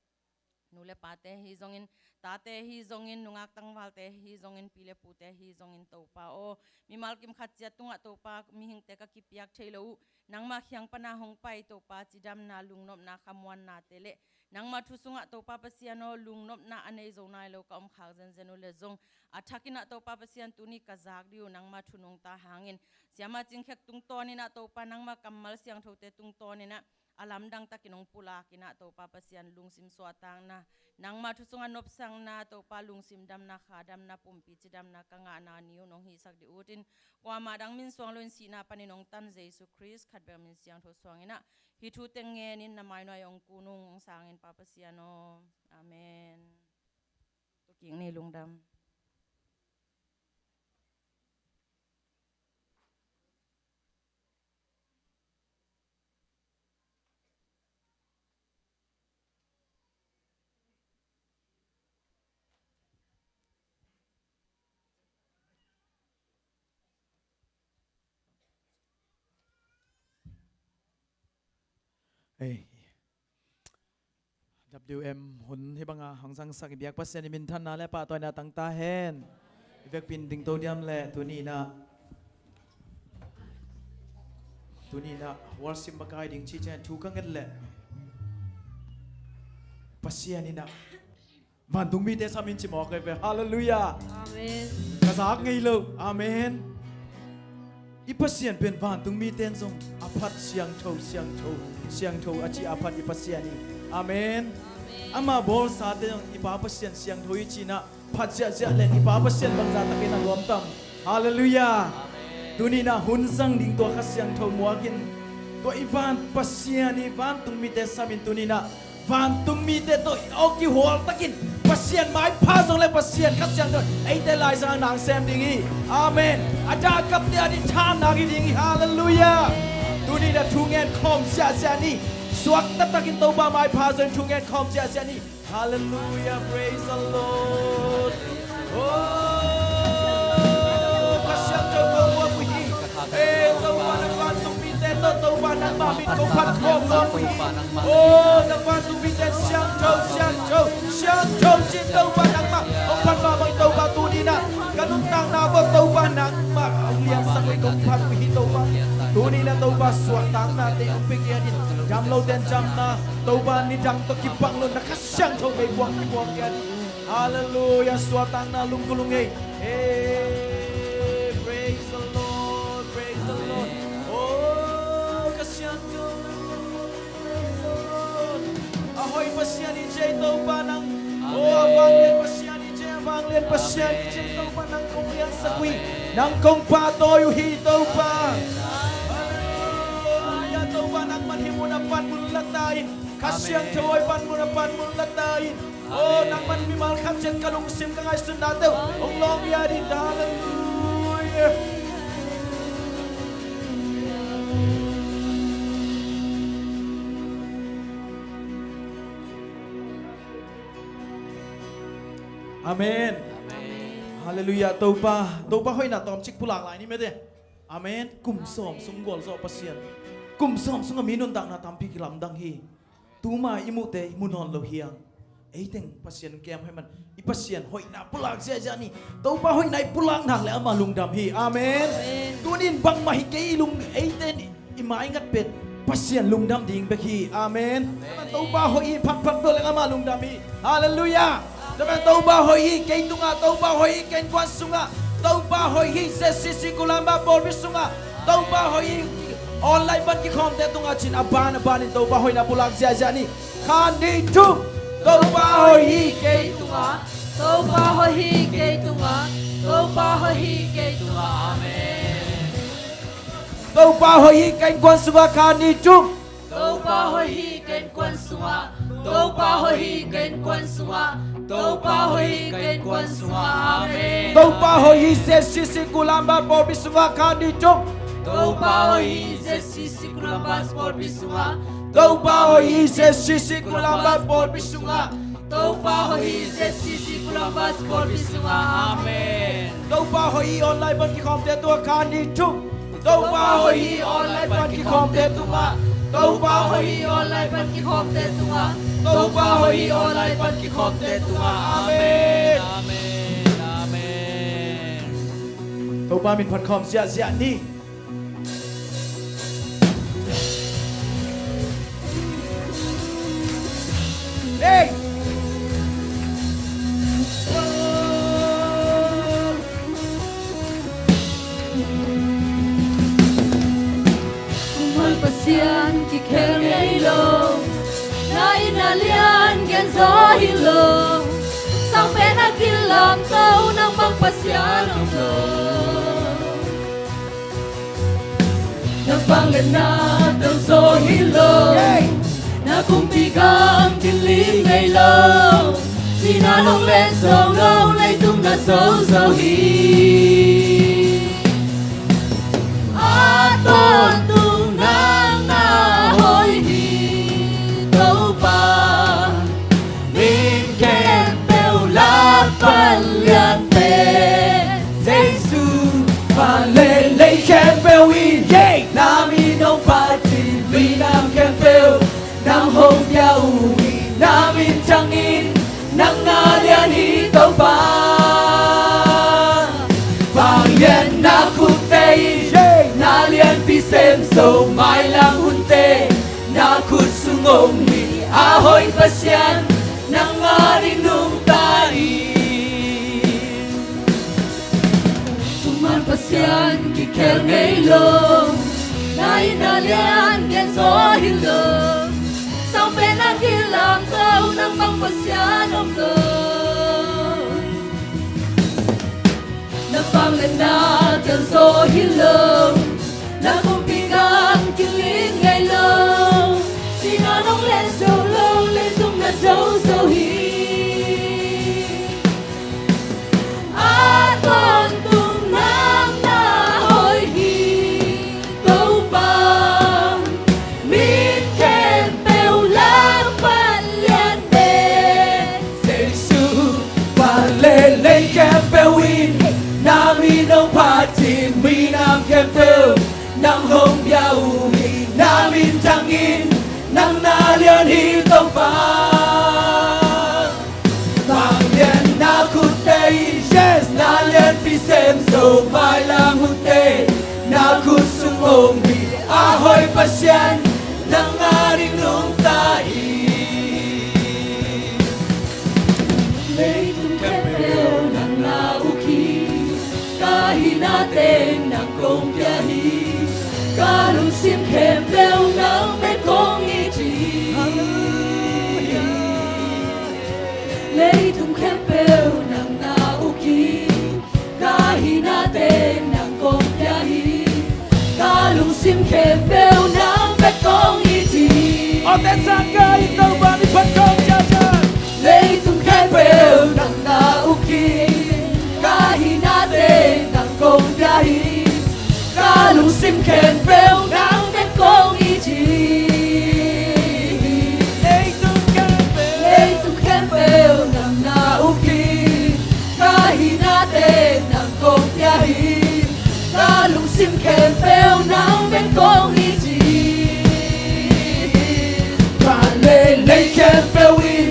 nu le pate hi zongin, tate hi zongin, nungak tangvalte hi zongin, pi le pute hi zongin Topa aw, mimal kim khat ciat tungah Topa mihingte ka kipiak thei lo uh, nangmah kiang pana hong pai Topa cidamna, lungnopna, khamuannate le nangmah thu sungah Topa Pasian aw, lungnopna a nei zo nai lo ka om khak zenzen uh le zong, a thakin ah Topa Pasian tuni ka zak ding uh nangmah thu nungta hangin, siamah Cing Khek tungtawnin ah Topa nangmah kammal siangthote tungtawnin ah a lamdang takin hong pulakin ah Topa Pasian lungsim suahtakna, nangmah thu sungah nopsakna, Topa lungsim damna, kha damna, pumpi cidamna ka ngahna ni uh nong hihsak ding utin, kuamah dang min suang loin sihna panin hong tan Jesu Khrist khat bek min siangtho suangin ah hih thu teng ngenin na mai nuai hong kun ung, hong sangin Pa Pasian aw. Amen. Tukik ni, lungdam. Ei. W M hun hih banga hong zangsak i biak Pasian i minthanna le pahtawina tangta hen. I vekpi in dingto diam le tuni in ah, tuni in ah worship makai ding ci ciang thu ka nget le Pasian in ah vantung mite sam in ci mawk ei ve. Halleluiah. Amen. Ka zak ngei lo. Amen. I Pasian pen vantung mite in zong a phat siangtho, siangtho, siangtho a ci a phat i Pasian hi. Amen. Amen. Ama bawlsate zong i Pa Pasian siangtho hi ci-in ah phat ziahziah leng i Pa Pasian bangzah takin a lawm tam. Halleluiah. Amen. Tuni in ah hun zang ding tua Kha Siangtho muakin tua i van Pasian i vantung mite sam in tuni in ah vantung mite tawh aw kihual takin Pasian maipha zong le Pasian Kha Siangtho eite laizang nang sem ding hi. Amen. A dah kapte ading thahatna hi ding hi. Halleluiah. Tuni in ah thu ngen khawm ziahziah ni. Suakta takin Topa maipha zong thu ngen khawm ziahziah ni. Halleluiah. Praise the Lord. Oh, Kha Siangtho ko muak uh hi. Eh, Topa na vantung mite tawh Topa nangmah min kong phat khawm nuam uh hi. Oh, na vantung mite siangtho, siangtho, siangtho ci-in Topa nangmah kong phat mahmah hi. Topa tuni in ah ka nuntakna bawh Topa nangmah hong liansak uh hi, kong phat uh hi Topa. Tuni in ah Topa suahtaknate hong pia kei ading, dam lote in damna, Topa nidang tawh kibang lo na Kha Siangtho meikuang kibuak kei ading. Halleluiah, suahtakna lungkul ung ei. Hey, praise the Lord, praise the Lord. Oh, Kha Siangtho, praise the Lord. A hoih Pasian hi ci ei Topa nang. Oh, a vanglian Pasian hi ci ei, a vanglian Pasian hi ci ei Topa nang kong liansak uh hi. Nang kong pahtawi uh hi Topa. Halleluiah, Topa nangman hih mun ah panmun la ta in. Kha Siangtho aw, panmun ah panmun la ta in. Oh, nangman mimal khat ciat ka lungsim ka ngaihsutnate uh hong lawng hi ading. Halleluiah. Amen. Amen. Halleluiah. Topa, Topa hoihna tawmcik pulak lai ni mete. Amen. Kum sawm sung gualzawh Pasian. Kum sawm sungah mi nuntakna tampi kilamdang hi. Tuma i muhte i mu nawn lo hi hang. Eiteng Pasian kem hoih man, i Pasian hoihna pulak ziahziah ni. Topa hoihna i pulak nak le amah lungdam hi. Amen. Amen. Tunin bangmah hi kei i lung, eite in i mai ngat pen Pasian lungdam ding bek hi. Amen. Amen. Topa hoih hi, phatphat bel leng amah lungdam hi. Halleluiah. Tua pen Topa hoih hi kei tungah, Topa hoih hi ka innkuan sungah, Topa hoih hi Z C C Kulamba pawlpi sungah, Topa hoih hi online pan kikhawmte tungah ci-in a ban a banin Topa hoihna pulak ziahziah ni. Khat, nih, thum. Topa hoih hi kei tungah, Topa hoih hi kei tungah, Topa hoih hi kei tungah. Amen. Topa hoih hi ka innkuan sungah, khat, nih, thum. Topa hoih hi ka innkuan sungah, Topa hoih hi ka innkuan sungah, Topa hoih hi ka innkuan sungah. Amen. Topa hoih hi ZCC Kulambah pawlpi sungah kha ni thum. Topa hoih hi ZCC Kulambah pawlpi sungah. Topa hoih hi ZCC Kulambah pawlpi sungah. Topa hoih hi ZCC Kulambah pawlpi sungah. Amen. Topa hoih hi online pan kikhawmte tungah kha ni thum. Topa hoih hi online pan kikhawmte tungah. Topa hoih hi online pan kikhawmte tungah. Topa hoih hi online pan kikhawmte tungah. Amen. Amen. Amen. Topa min phat khawm ziahziah ni. Hey! Thuman Pasian kikhel ngei lo, na in na lian gen zaw hi lo. Sangpen a kilamto nang bang Pasian om lo. Na vangliatna tawh zaw hi lo. Na kumpi gam kilim ngei lo. Sihna nong len zo lo, leitung na zo zo hi. A tawntung nang na hoih hi, Topa. Min khempeuh lak pan liante, Jesu. Van le lei khempeuh in, yeah, na min hong phat hi. Minam khempeuh nang hong pia uh hi. Na min thangin nang na lian hi, Topa. Vangliatna khutte in, yeah, na lianpi sem zo, mailam hunte na khut sung om hi. A hoih Pasian, nang a ding nungta in. Thuman Pasian kikhel ngei lo, na in na lian gen zaw hi lo. Sangpen a kilamto nang bang Pasian om lo. Na vangliatna tawh zaw hi lo. Na kumpi gam kilim ngei lo. Sihna nong len zo lo, leitung na zo zo hi. A tawntung nang na hoih hi, Topa. Min khempeuh lak pan liante, Jesu. Van le lei khempeuh in na min hong phat hi. Minam khempeuh nang hong pia uh hi. Na min thangin nang na lian hi, Topa. Vangliatna khutte in, yes, na lianpi sem zo, mailam hunte na khut sung om hi. A hoih Pasian, nang a ding nungta in. Leitung khempeuh nang na uk hi. Ka hihna teng nang kong pia hi. Ka lungsim khempeuh nang bek kong it hi. Hallelujah. Leitung khempeuh nang na uk hi. Ka hihna teng nang kong pia hi. Ka lungsim khempeuh nang bek kong it hi. Awte sang ka in Topa min phat khawm ziahziah. Leitung khempeuh nang na uk hi. Ka hihna teng nang kong pia hi. Ka lungsim khempeuh nang bek kong it hi. Leitung khempeuh, leitung khempeuh nang na uk hi. Ka hihna teng nang kong pia hi. Ka lungsim khempeuh nang bek kong it hi. Van le lei khempeuh in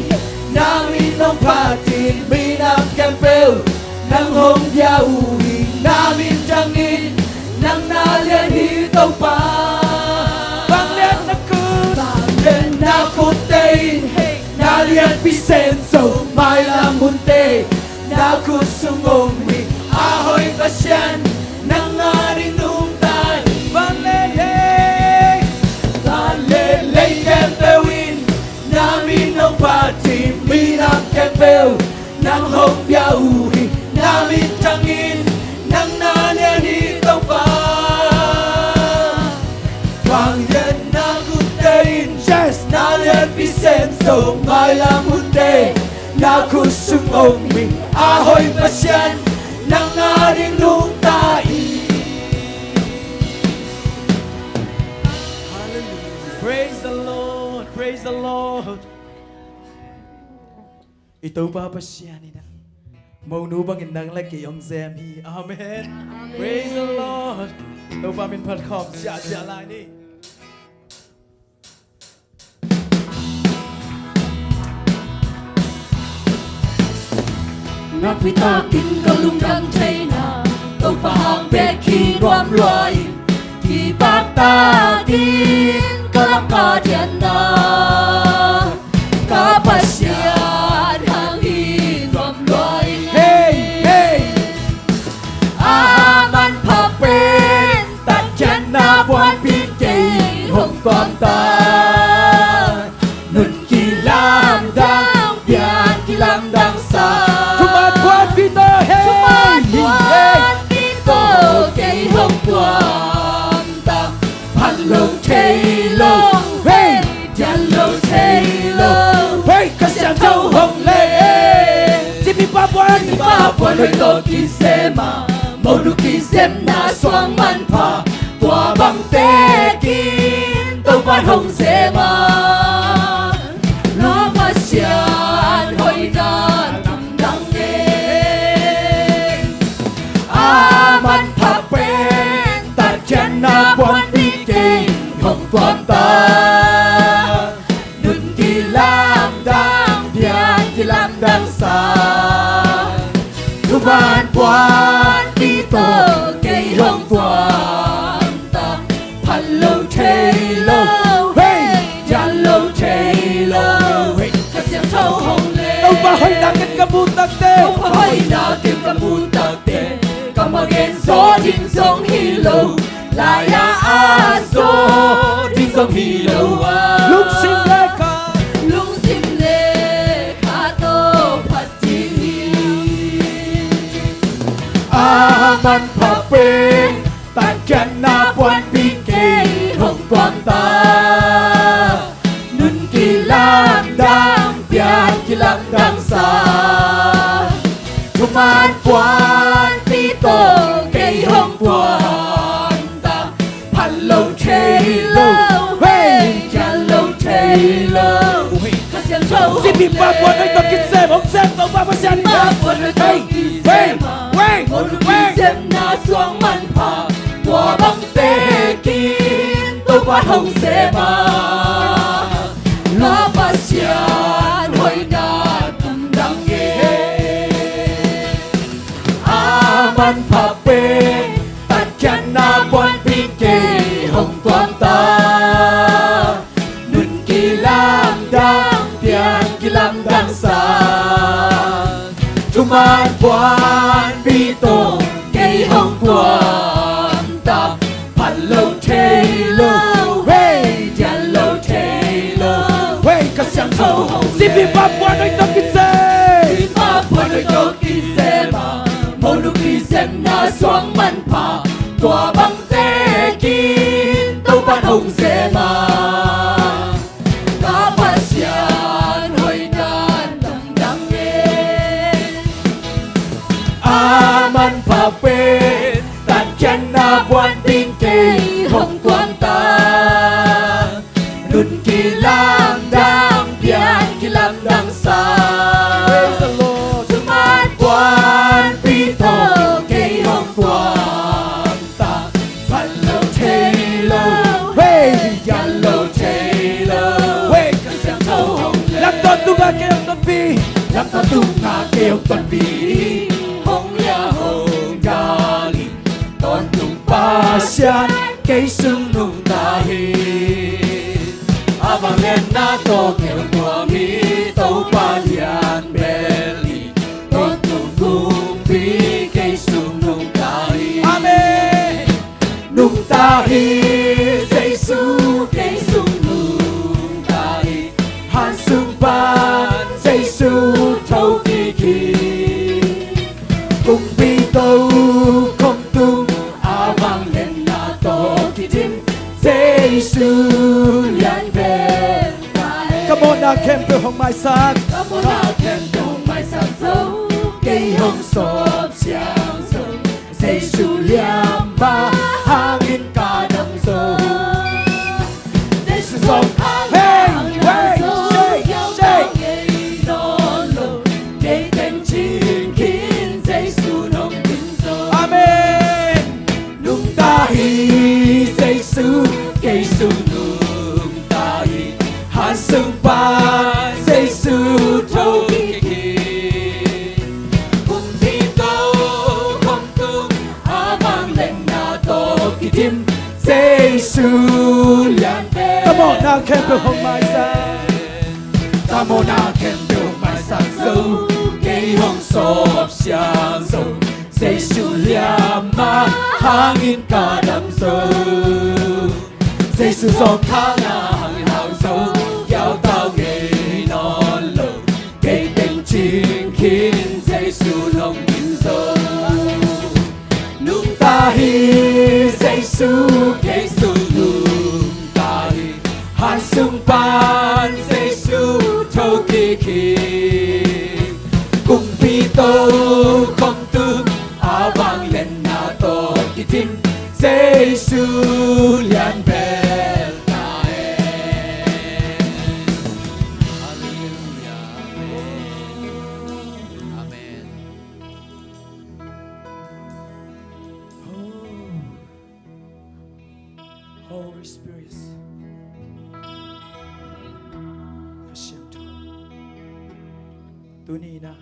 na min hong phat hi. Minam khempeuh nang hong pia uh hi. Na min thangin nang na lian hi, Topa. Vangliatna khut, vangliatna khutte in na lianpi sem zo, mailam hunte na khut sung om hi. A hoih Pasian, nang a ding nungta in. Van le lei, van le lei khempeuh in na min hong phat hi. Minam khempeuh nang hong pia uh hi. Na min thangin nang na lian hi, Topa. Vangliatna khutte in, yes, na lianpi sem zo, mailam hunte Ka khut sung om hi a hoih Pasian, nang a ding nungta hi. Hallelujah. Praise the Lord. Praise the Lord. I Topa Pasian in a monu bangin nang le kei hong sem hi. Amen. Amen. Praise the Lord. Topa min phat khawm siahsiah lai ni. Nakpi takin ka lungdam theihna, Topa hang bek hi nuam lua in, kipaktak in ka lam ka dianna, ka Pasian hang hi nuam lua in. Hey, hey. A manpha pen tatkhiatna puanpi kei hong tuamta. Nun kilamdang, pian kilamdang sa. Thuman puanpi tawh, hey, thuman puanpi tawh kei hong tuamta. Phat lo thei lo, hey, dian lo thei lo, hey, Kha Siangtho hong leh. Sipi Pa puan, Sipi Pa puan hoih tawh kisem a, monu kisemna suang manpha, tua bang tekin Topa hong sem a, lua Pasian hoihna tamdang e. A manpha pen tatkhiatna puanpi kei hong tuamta. Nun kilamdang, pian kilamdang sa. Thuman puanpi tawh kei hong tuamta. Phat lo thei lo, hey, dian lo thei lo, hey, Kha Siangtho hong leh. Topa hoihna ken ka muh takte, Topa hoihna ken ka muh takte, ka ma gen zaw ding zong hi lo, lai-ah a zaw ding zong hi lo a, lungsim le kha, lungsim le kha tawh phat ding hi. A manpha pen tatkhiatna puanpi kei hong tuamta. Nun kilamdang, pian kilamdang sa. Thuman puanpi tawh kei hong tuamta. Phat lo thei lo, hey, dian lo thei lo, hey, Kha Siangtho hong leh. Sipi Pa puan hoih tawh kisem, hong sem Topa Pasian in. Sipi Pa puan hoih tawh kisem a, hey, hey, monu kisemna suang manpha, tua bang tekin Topa hong sem a, lua Pasian hoihna tamdang e. A manpha pen tatkhiatna puanpi kei hong tuamta. Nun kilamdang, pian kilamdang sa. Thuman puanpi tawh kei hong tuamta. Phat lo thei lo, hey, dian lo thei lo, hey, Kha Siangtho hong leh. Sipi Pa puan hoih tawh kisem. Sipi Pa puan hoih tawh kisem a, monu kisemna suang manpha, tua bang tekin Topa hong sem a, ka Pasian hoihna tamdang e. A manpha pen tatkhiatna puanpi kei hong tuamta. Nun kilamdang, pian kilamdang sa. Praise the Lord. Thuman puanpi tawh kei hong tuamta. Phat lo thei lo, hey, dian lo thei lo, hey, Kha Siangtho hong leh. Lamto tunga kei hong tonpih, lamto tunga kei hong tonpih, hong liah hong dal in, tawntung Pasian kei sung nungta hi. A vangliatna tawh kei hong tuam hi, Topa lian bel hi, tawntung kumpi kei sung nungta hi. Amen. Nungta hi, Jesu kei sung nungta hi. Han sung pan Jesu thokik hi. Kumpi tokhom tung a vangliatna tawh kidim, Jesu lian bel hi. Ka mawhna khempeuh hong maisak, ka mawhna khempeuh hong sawp siang zo, Jesu liamma hangin ka dam zo. Jesu zong hang hang hang zo, shake, yau shake, tau ngei nawn lo. Kei teng cing khin Jesu nong dim zo. Amen. Nungta hi Jesu, kei sung nungta hi. Han sung pan Jesu tho kik hi. Kumpi to khom tung a vangliatna tawh kidim Jesu lian pen. Ka mawhna khempeuh hong maisak. Ka mawhna khempeuh hong maisak zo. Kei hong sawp siang zo. Jesu liamma hangin ka dam zo. Jesu zong hang hang hang zo. Yau tau ngei nawn lo. Kei teng cing khin Jesu nong dim zo. Nungta hi Jesu, kei sung nungta hi. Han sung pan Jesu tho kik hi. Kumpi to khom tung a vangliatna tawh kidim Jesu lian bel ta hen. Halleluia. Amen. Amen. Holy Spirit. Ka Siangtho. Tuni-in ah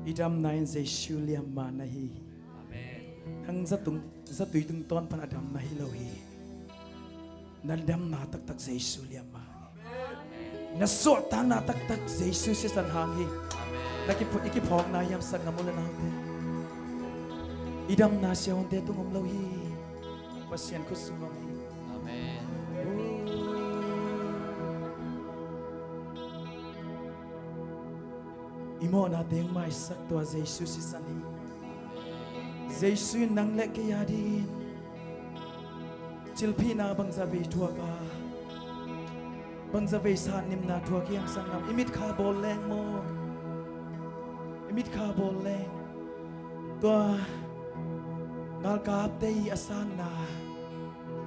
i damna in Jesu liamma na hi. Amen. Nang zatung, zatui tungtawn pan a damna hi lo hi. Na damna taktak Jesu liamma. Na suahtakna taktak Jesu sisan hang hi. Na kiph-, i kiphawkna hiam sak ngam uh le naute. I damna siavuante tung om lo hi. Pasian khut sung om hi. Amen. I mawhnate hong maisak tua Jesu sisan hi. Jesu in nang le kei a dingin cilphihna bangzah vei thuak a, bangzah vei satnimna thuak hiam sak ngam. I mitkha bawl leng maw? I mitkha bawl leng. Tua galkapte i a sanna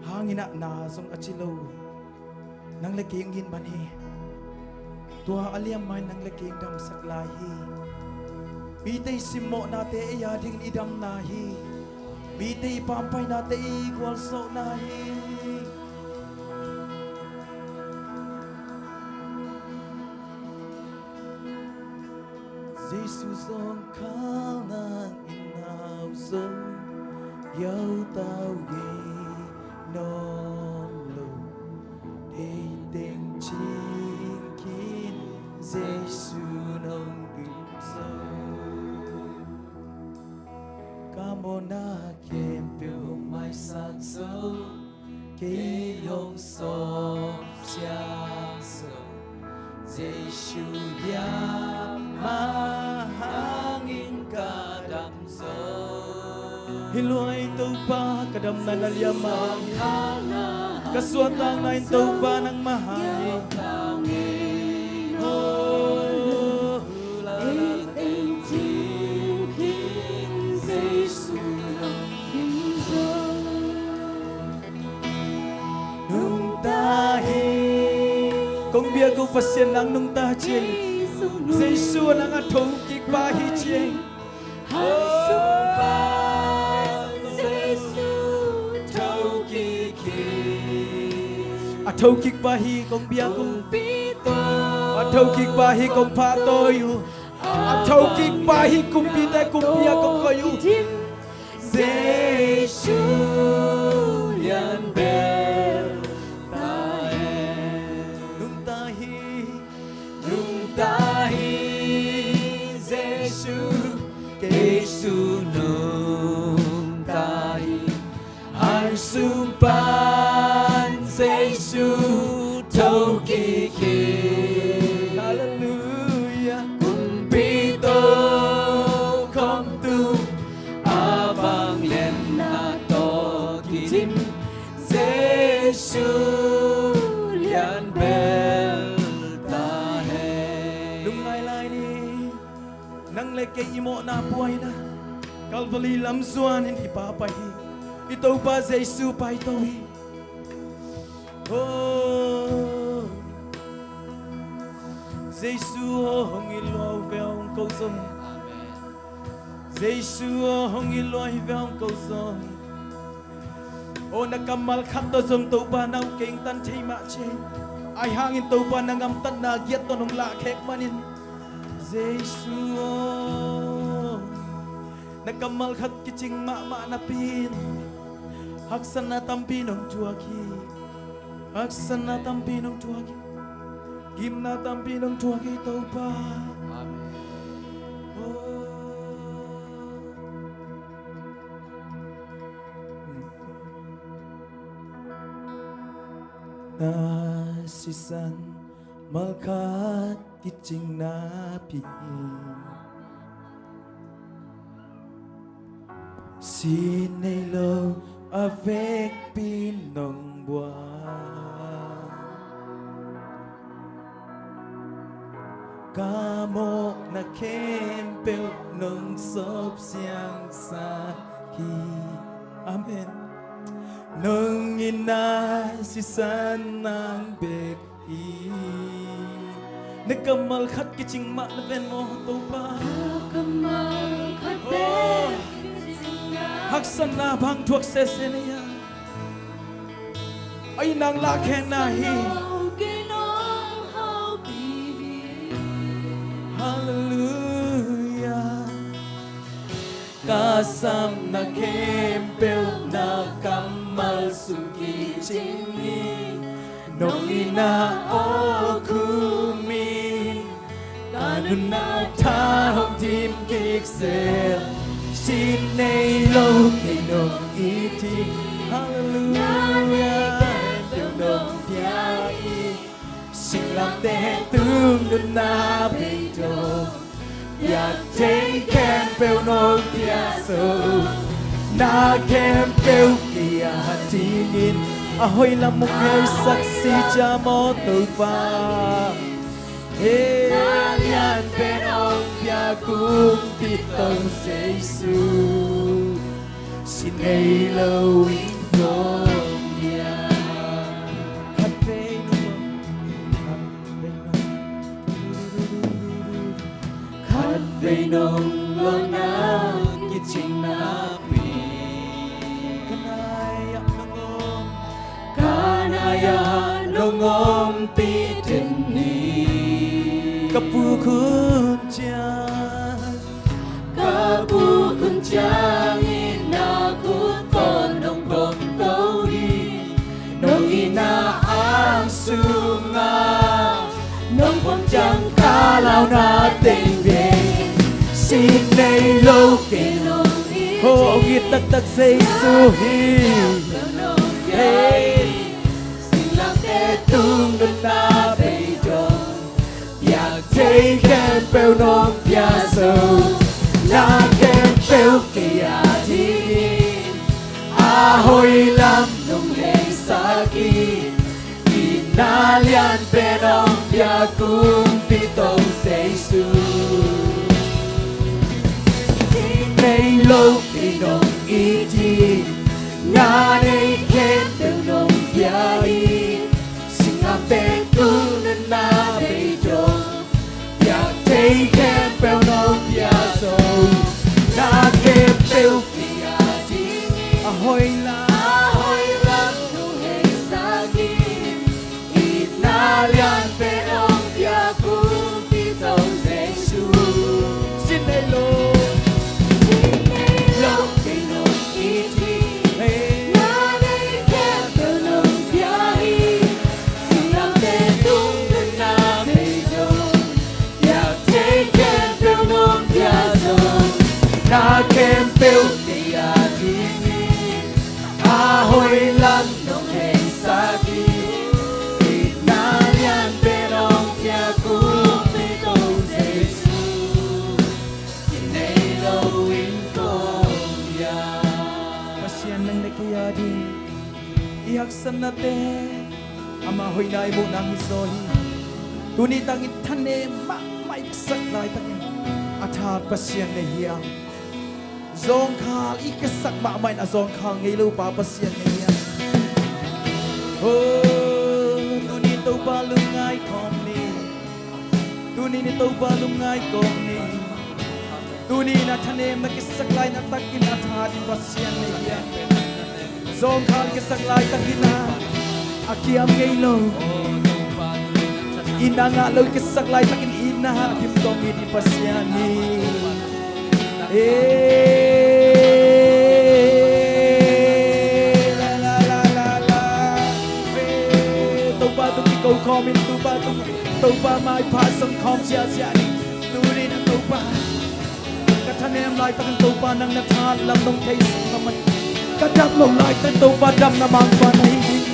hangin ah na zong a ci lo. Nang le kei hong ginman hi. Tua a liamma in nang le kei hong damsak lai hi. Mite i simmawhnate ei a dingin i damna hi. Mite i pampainate i gualzawhna hi. Jesu zong khang hang in hau zo, yau tau ngei nawn lo. Deih teng cing khin Jesu nong dim zo. Ka mawhna khempeuh hong maisak zo. Kei hong sawp siang zo. Jesu liamma hangin ka dam zo. Hih lua-in Topa ka damna na liamma hi. Ka suahtakna in Topa nangmah hang hi. Oh. Nungta hi. Kong biak uh Pasian nang nungta ci-in. Jesu nang a thokikpa hi ci-in. A thokikpa hi kong biak uh. A thokikpa hi kong pahtawi uh. A thokikpa hi kumpite kumpi a kong koih uh. Jesu lian bel ta hen. Nungta hi, nungta hi, Jesu, kei sung nungta hi. An sung pan Jesu thokik hi. Halleluia. Kumpi tokhom tung a vangliatna tawh kidim Jesu lian bel ta hen. Lungngai lai ni. Nang le kei i mawhna buaina Calvary lam zuanin i Pa pai hi. I Topa Jesu pai to hi. Oh. Jesu aw, hong i lua ve hong ko zong. Amen. Jesu aw, hong i lua hi ve hong ko zong. Oh, na kammal khat tawh zong Topa na hong kengtan thei mah ci. Ahi hangin Topa na gamtatna giat tawh nong lahkhek manin, Jesu aw, na kammal khat kicing mahmah napi-in haksatna tampi nong thuak hi. Haksatna tampi nong thuak hi. Gimna tampi nong thuak hi, Topa. Amen. Oh. Na sisan malkhat kicing napi-in, sin nei lo a vekpi nong buang. Ka mawhna khempeuh nong sawp siangsak hi. Amen. Nong itna sisan nang bek hi. Na kammal khat kicing mah na ven maw, Topa? Kammal khat bek kicing na. Haksatna bang thuak sese na hi a, ahi nang lahkhenna hi. Halleluiah. Ka sapna khempeuh na kammal sung kicing hi. Nong itna aw khum in, ka nunna tha hong dim kik sel. Sin nei lo kei nong it hi. Halleluiah. Khempeuh nong pia hi. Singlamteh tung nunna beidong, piak thei khempeuh nong pia zo. Na khempeuh kei a dingin a hoih lam hong heisak si cia maw, Topa. Hei, na lian pen hong pia kumpi Topa Jesu. Sin nei lo in kong pia. Khat vei nong, khat vei nong, khat vei nong lawhna kicing napi. Ka nai-ah nong om, ka nai-ah nong ompih den hi. Ka puk hun ciang, ka puk hun ciangin na khut tawh nong dawng to hi. Nong itna ang sungah nong pom ciang ka launa teng vei. Sin nei lo kei nong it, hong it taktak Jesu hi. Hei, singlamteh tung nunna beidong, piak thei khempeuh nong pia zo. Na khempeuh kei a dingin a hoih lam nong heisak hi. Itna lian pen hong pia kumpi Topa Jesu. Sin nei lo kei nong it hi. Na nei khempeuh nong pia hi. Singlamteh tung nunna beidong, piak thei khempeuh nong pia zo. Na khempeuh kei a dingin a hoih lam, a hoih lam nong heisak hi. Itna lian pen hong pia kumpi Topa Jesu. Sin nei lo, sin nei lo kei nong it hi. Hei, na nei khempeuh nong pia hi. Singlamteh tung nunna beidong, piak thei khempeuh nong pia zo. Na khempeuh kei a dingin a hoih lam nong heisak hi. Itna lian pen hong pia kumpi Topa Jesu. Sin nei lo in kong pia. Pasian, nang le kei a ding i haksatnate ama hoihna i muh nang hi zaw hi. Tuni tangin thanem mahmah i sak laitakin A that Pasian na hi hiam? Zawngkhal i kisak mahmah in a zawngkhal ngei lo pa Pasian na hi hiam? Oh, tuni Topa lungngai kawm ni. Tuni ni Topa lungngai kawm ni. Tuni na thanem na kisak lai na takin a that Pasian na hi hiam? Zawngkhal kisak laitakin a kiam ngei lo, itna ngah lo kisak laitakin itna a kim tawm mi ding Pasian hi. Eh, la, la, la, la, la. Eh, Topa tung kiko khawm in, Topa tung, Topa maipha zong khawm ziahziah ni. Tuni na Topa Ka thanem laitakin Topa nang na that lam nong thei suk lam man. Ka dam lo laitakin Topa damna mangpa na hi ding.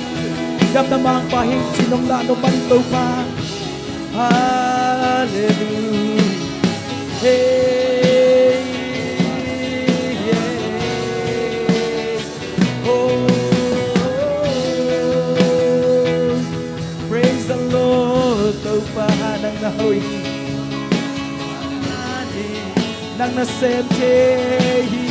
Damna mangpa hi ci nong lah nong man Topa. Hallelujah. Hey, yeah. Oh, praise the Lord. Topa nang na hoih hi. Nang na sem thei hi.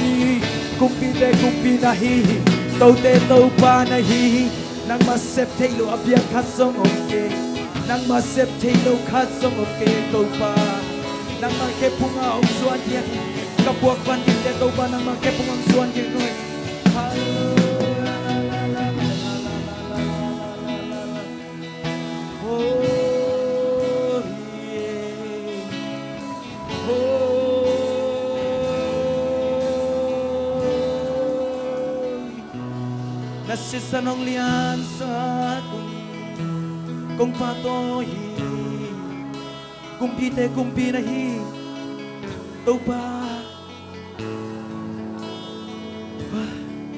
Kumpite kumpi na hi hi. Tote Topa na hi hi. Nangmah sep thei lo a biak khat zong om kei. Nangmah sep thei lo khat zong om kei Topa. Nangmah khephung a hong suan khiat hi. Ka puak van dingte Topa nangmah khephung a hong suan khiat hi. Oh, yeah. Oh, na sisan hong liansak un. Kong pahtawi hi. Kumpite kumpi na hi. Topa.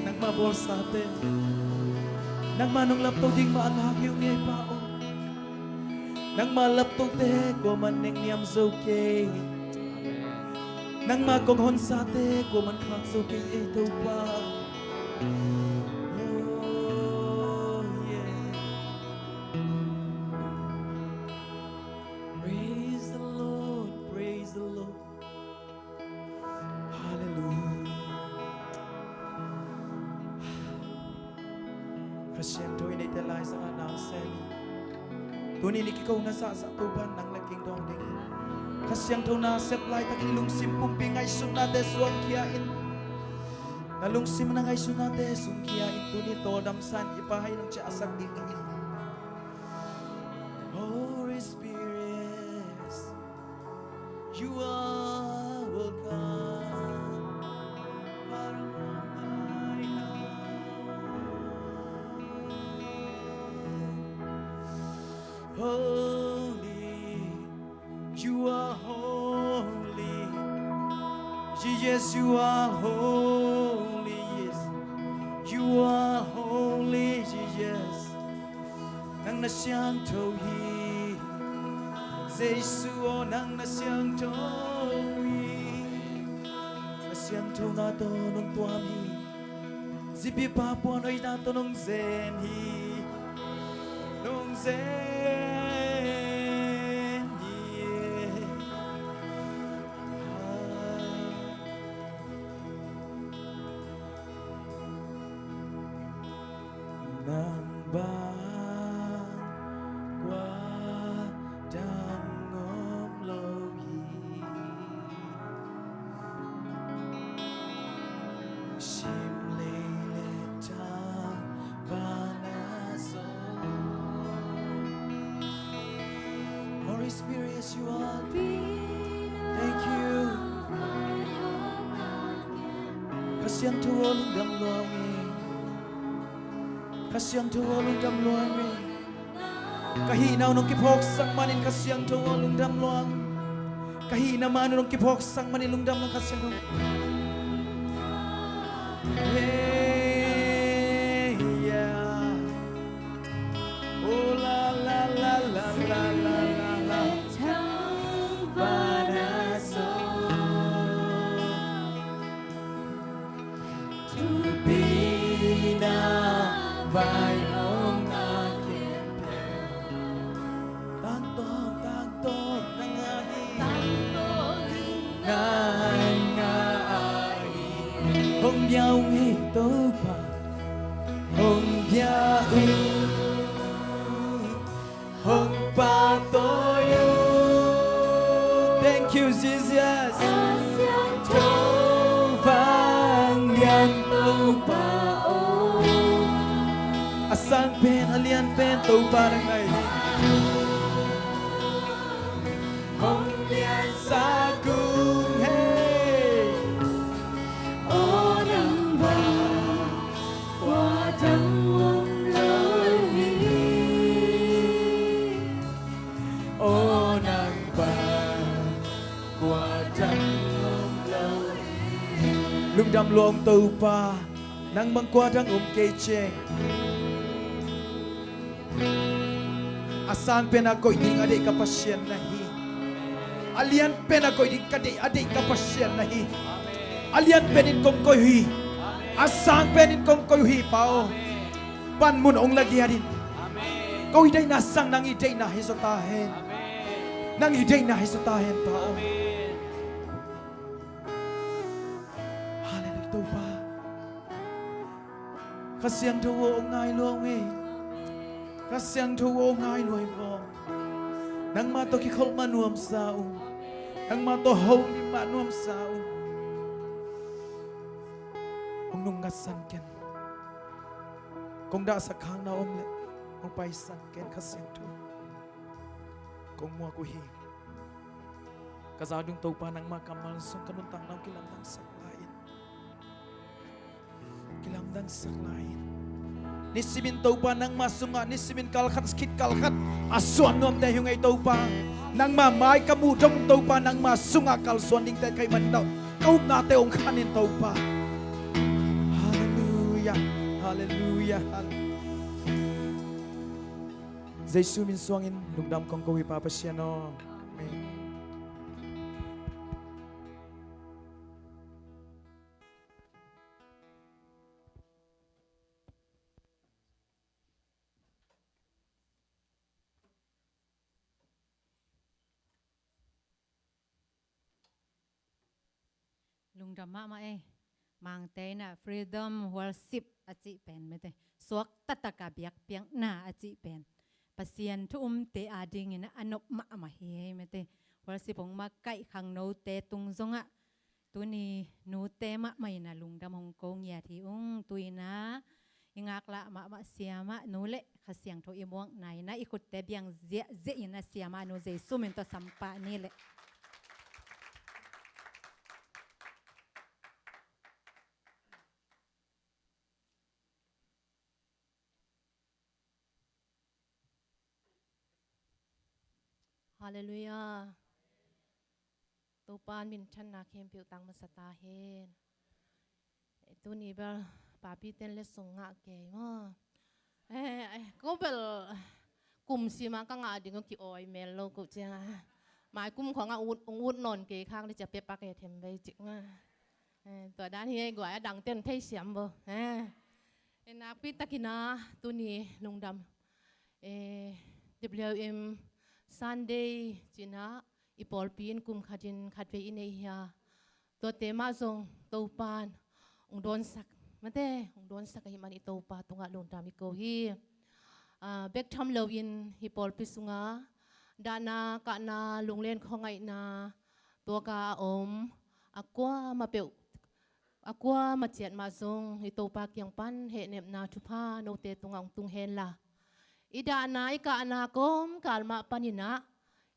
Nangmah bawlsate. Nangmah nong lapto ding mah a ngak hi ung ei Pa aw. Nangmah laptote kuaman nengniam zo kei. Nangmah kong honsate kuaman khak zo kei ei Topa. Oh, yeah. Praise the Lord, praise the Lord. Hallelujah. Kha Siangtho i neite lai zanga nang sem hi. Tuni ni kiko na zahzah Topa nang le kingdom ding hi. Kha Siangtho na sep laitakin i lungsim pumpi ngaihsutnate suangkhia in. Na lungsim na ngaihsutnate suangkhia in tuni tawldam san i Pa hai nong ciahsak ding hi. Holy Spirit, you are welcome. Holy, you are holy. Yes, you are holy. Yes, you are holy. Yes. Nang na siangtho hi. Jesu aw, nang na siangtho hi. Na siangthona tawh nong tuam hi. Zipi papuan hoihna tawh nong zem hi. Nong zem hi. Nang bang kua dang om lo hi. Sim lei le tang vana zong. Holy Spirit, you are. Thank you. Kha Siangtho aw, lungdam lua ung e. Kha Siangtho aw, lungdam lua ung e. Ka hihna uh nong kiphawksak manin Kha Siangtho aw, lungdam lua ung. Ka hihna man uh nong kiphawksak manin lungdam lua ung Kha Siangtho. Hey, yeah. Oh, la, la, la. Vana song. Tupina vai hong na khempeuh. Tangtawng, tangtawng na ngah hi. Tangtawng na Bia ung hi Topa, hong bia ung, hong pahtawi ung. Thank you, Jesus. A siangtho vanglian Topa aw. A sang pen, a lian pen Topa nang na hi. Hong liansak ung hei. Aw nang bang kua dang om lo hi. Aw nang bang kua dang om lo hi. Lungdam lua ung Topa, nang bang kua dang om kei ceng. A sang pen a koih ding a deih ka Pasian na hi. A lian pen a koih ding ka deih, a deih ka Pasian na hi. A lian pen in kong koih uh hi. A sang pen in kong koih uh hi Pa aw. Panmun ong lagiat in. Ko i deihna sang nang i deihna hi zaw ta hen. Nang i deihna hi zaw ta hen Pa aw. Halleluiah Topa. Kha Siangtho aw, ong ngai lua ung ei. Kha Siangtho aw, ong ngai lua hi vawng. Nangmah tawh kikholh mah nuamsa ung. Nangmah tawh holim mah nuamsa ung. Ong nungngatsan ken. Kong dahsak khakna om leh ong paisan ken Kha Siangtho. Kong muak uh hi. Ka zau ding Topa nangmah kammal sung ka nuntakna uh kilamdangsak lai in. Kilamdangsak lai in. Nisimin Topa nangmah sungah, nisimin kalkhat khit kalkhat a suan nuamte hi ung ei Topa. Nangmah mai ka muh dong Topa, nangmah sungah kalsuan dingte ka hih manin ka upnate ong khan in Topa. Halleluiah. Halleluiah. Halleluiah. Jesu min suangin lungdam kong ko hi Pa Pasian aw. Amen. Lungdam mahmah ei. Mangte in ah freedom worship a cih pen mete, suakta taka biakpiakna a cih pen Pasian thu umte adingin a nop mahmah hi ei mete. Worship hong makaih khangnote tung zongah tuni nute mahmah in ah lungdam hong ko ngiat hi ung. Tu-in ah i ngaklah mahmah siamah nu le Kha Siangtho i muakna in ah i khutte biang ziahziah in ah siamah nu Jesu min tawh sampah ni leh. Halleluiah. Topa in minthanna khempeuh tang masa ta hen. Tuni bel papi ten le sung ngah kei maw. Eh, eh, ko bel kum sima ka ngah ding uh ki-awi mel lo ko ciang a. Mai kum khawng a ut, ung ut nawn kei khak le cia pepak e them vei cik maw. Eh, tua dan hi ei guai a dang ten thei siam bo. Eh, eh, nakpi takin ah tuni lungdam. Eh, W M Sunday cih in ah i pawlpi in kum khatin khatvei i nei hi a. Tuate mah zong Topa in hong dawnsak, mate, hong dawnsak ahih man i Topa tungah lungdam i ko hi. Ah, bek tham loin hih pawlpi sungah dahna, kahna, lunglen khuangaihna tuaka a om a kuamah peuh, a kuamah ciat mah zong i Topa kiang pan hehnepna thupha note tungah hong tung henla, i dahna i kahna kawmkal mah panin ah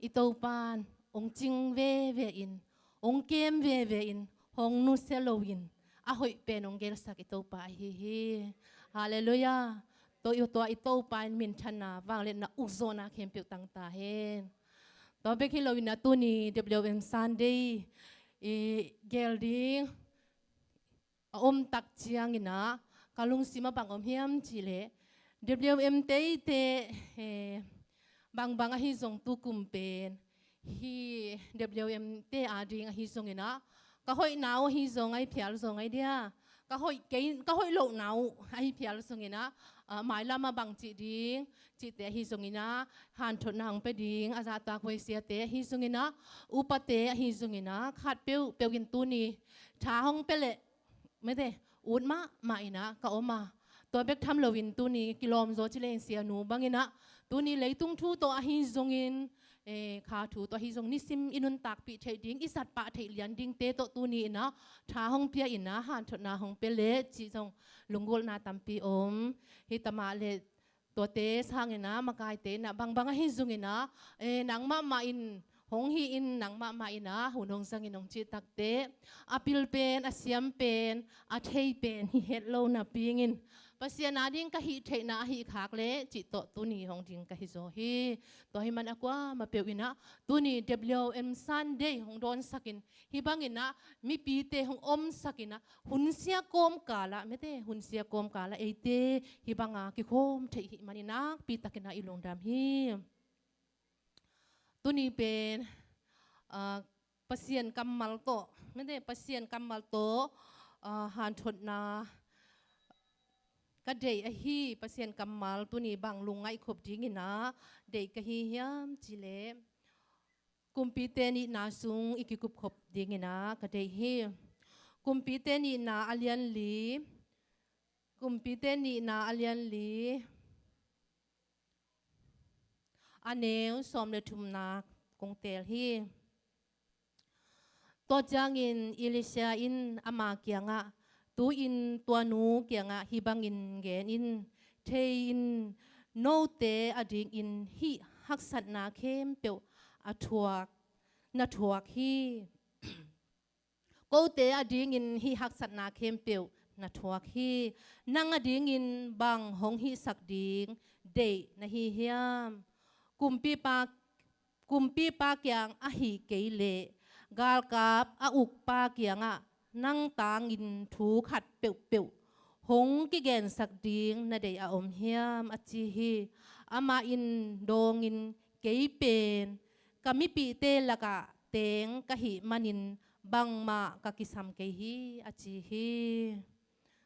i Topa in hong cing veve in, hong kem veve in, hong nusia loin a hoih pen hong gelsak i Topa ahi hi. Halleluiah. Tua i, tua i Topa in minthanna, vangliatna, ukzawhna khempeuh tang ta hen. Tua bek hi loin ah tuni W M Sunday i gel ding a om tak ciangin ah ka lungsim ah bang om hiam cih leh W M te i te, eh, bangbang ahi zong tukum pen hih W M te ading ahi zongin ah ka hoihna uh ahi zong ahi phial zong ahi dia, ka hoih kei, ka hoih lohna uh ahi phial zongin ah, ah, mailam ah bang cih ding cihte ahi zongin ah hanthotna hong pia ding a zahtak huaisiate ahi zongin ah upate ahi zongin ah khat peuhpeuh in tuni tha hong pia leh, mete, ut mahmah in ah ka om a. Tua bek tham loin tuni kilawm zaw ci leng sianu bangin ah tuni leitung thu tawh ahi zongin, eh, kha thu tawh ahi zong nisim i nuntakpih theih ding, i satpah theih lian dingte tawh tuni in ah tha hong pia in ah hanthotna hong pia leh cih zong lunggulhna tampi om. Hi tamah le tuate sangin ah makaite in ah bangbang ahi zongin ah, eh, nangmah mah in hong hi in, nangmah mah in ah hun hong zangin hong cih takte a pil pen, a siam pen, a thei pen hi het lo napi-in Pasian a ding ka hih theihna ahi khak leh cih tawh tuni hong ding ka hi zaw hi. Tua hi man a kuamah peuh in ah tuni W M Sunday hong dawnsakin hih bangin ah mipite hong omsakin ah hunsia kawmkal ah, mete, hunsia kawmkal ah eite hih banga kikhawm theih hih manin nakpi takin ah i lungdam hi. Tuni pen, ah, Pasian kammal tawh, mete, Pasian kammal tawh, ah, hanthotna ka deih ahi. Pasian kammal tuni bang lungngaih khop dingin ah deih ka hi hiam cih leh Kumpite nihna sung i kikupkhop dingin ah ka deih hi. Kumpite nihna a lian li, Kumpite nihna a lian li, a neu sawm le thumna kong teel hi. Tua ciangin Elisha in ama kiangah, tu-in tua nu kiangah hih bangin gen in, thei in, note a dingin hih haksatna khempeuh a thuak, na thuak hi. Kote a dingin hih haksatna khempeuh na thuak hi. Nang a dingin bang hong hihsak ding deih na hi hiam? Kumpipa, kumpipa kiang ahi kei leh galkap a ukpa kiangah nang tangin thu khat peuhpeuh hong kigensak ding na deih a om hiam, a ci hi. Amah in dawngin, kei pen ka mipihte lakah teng ka hih manin bangmah ka kisam kei hi, a ci hi.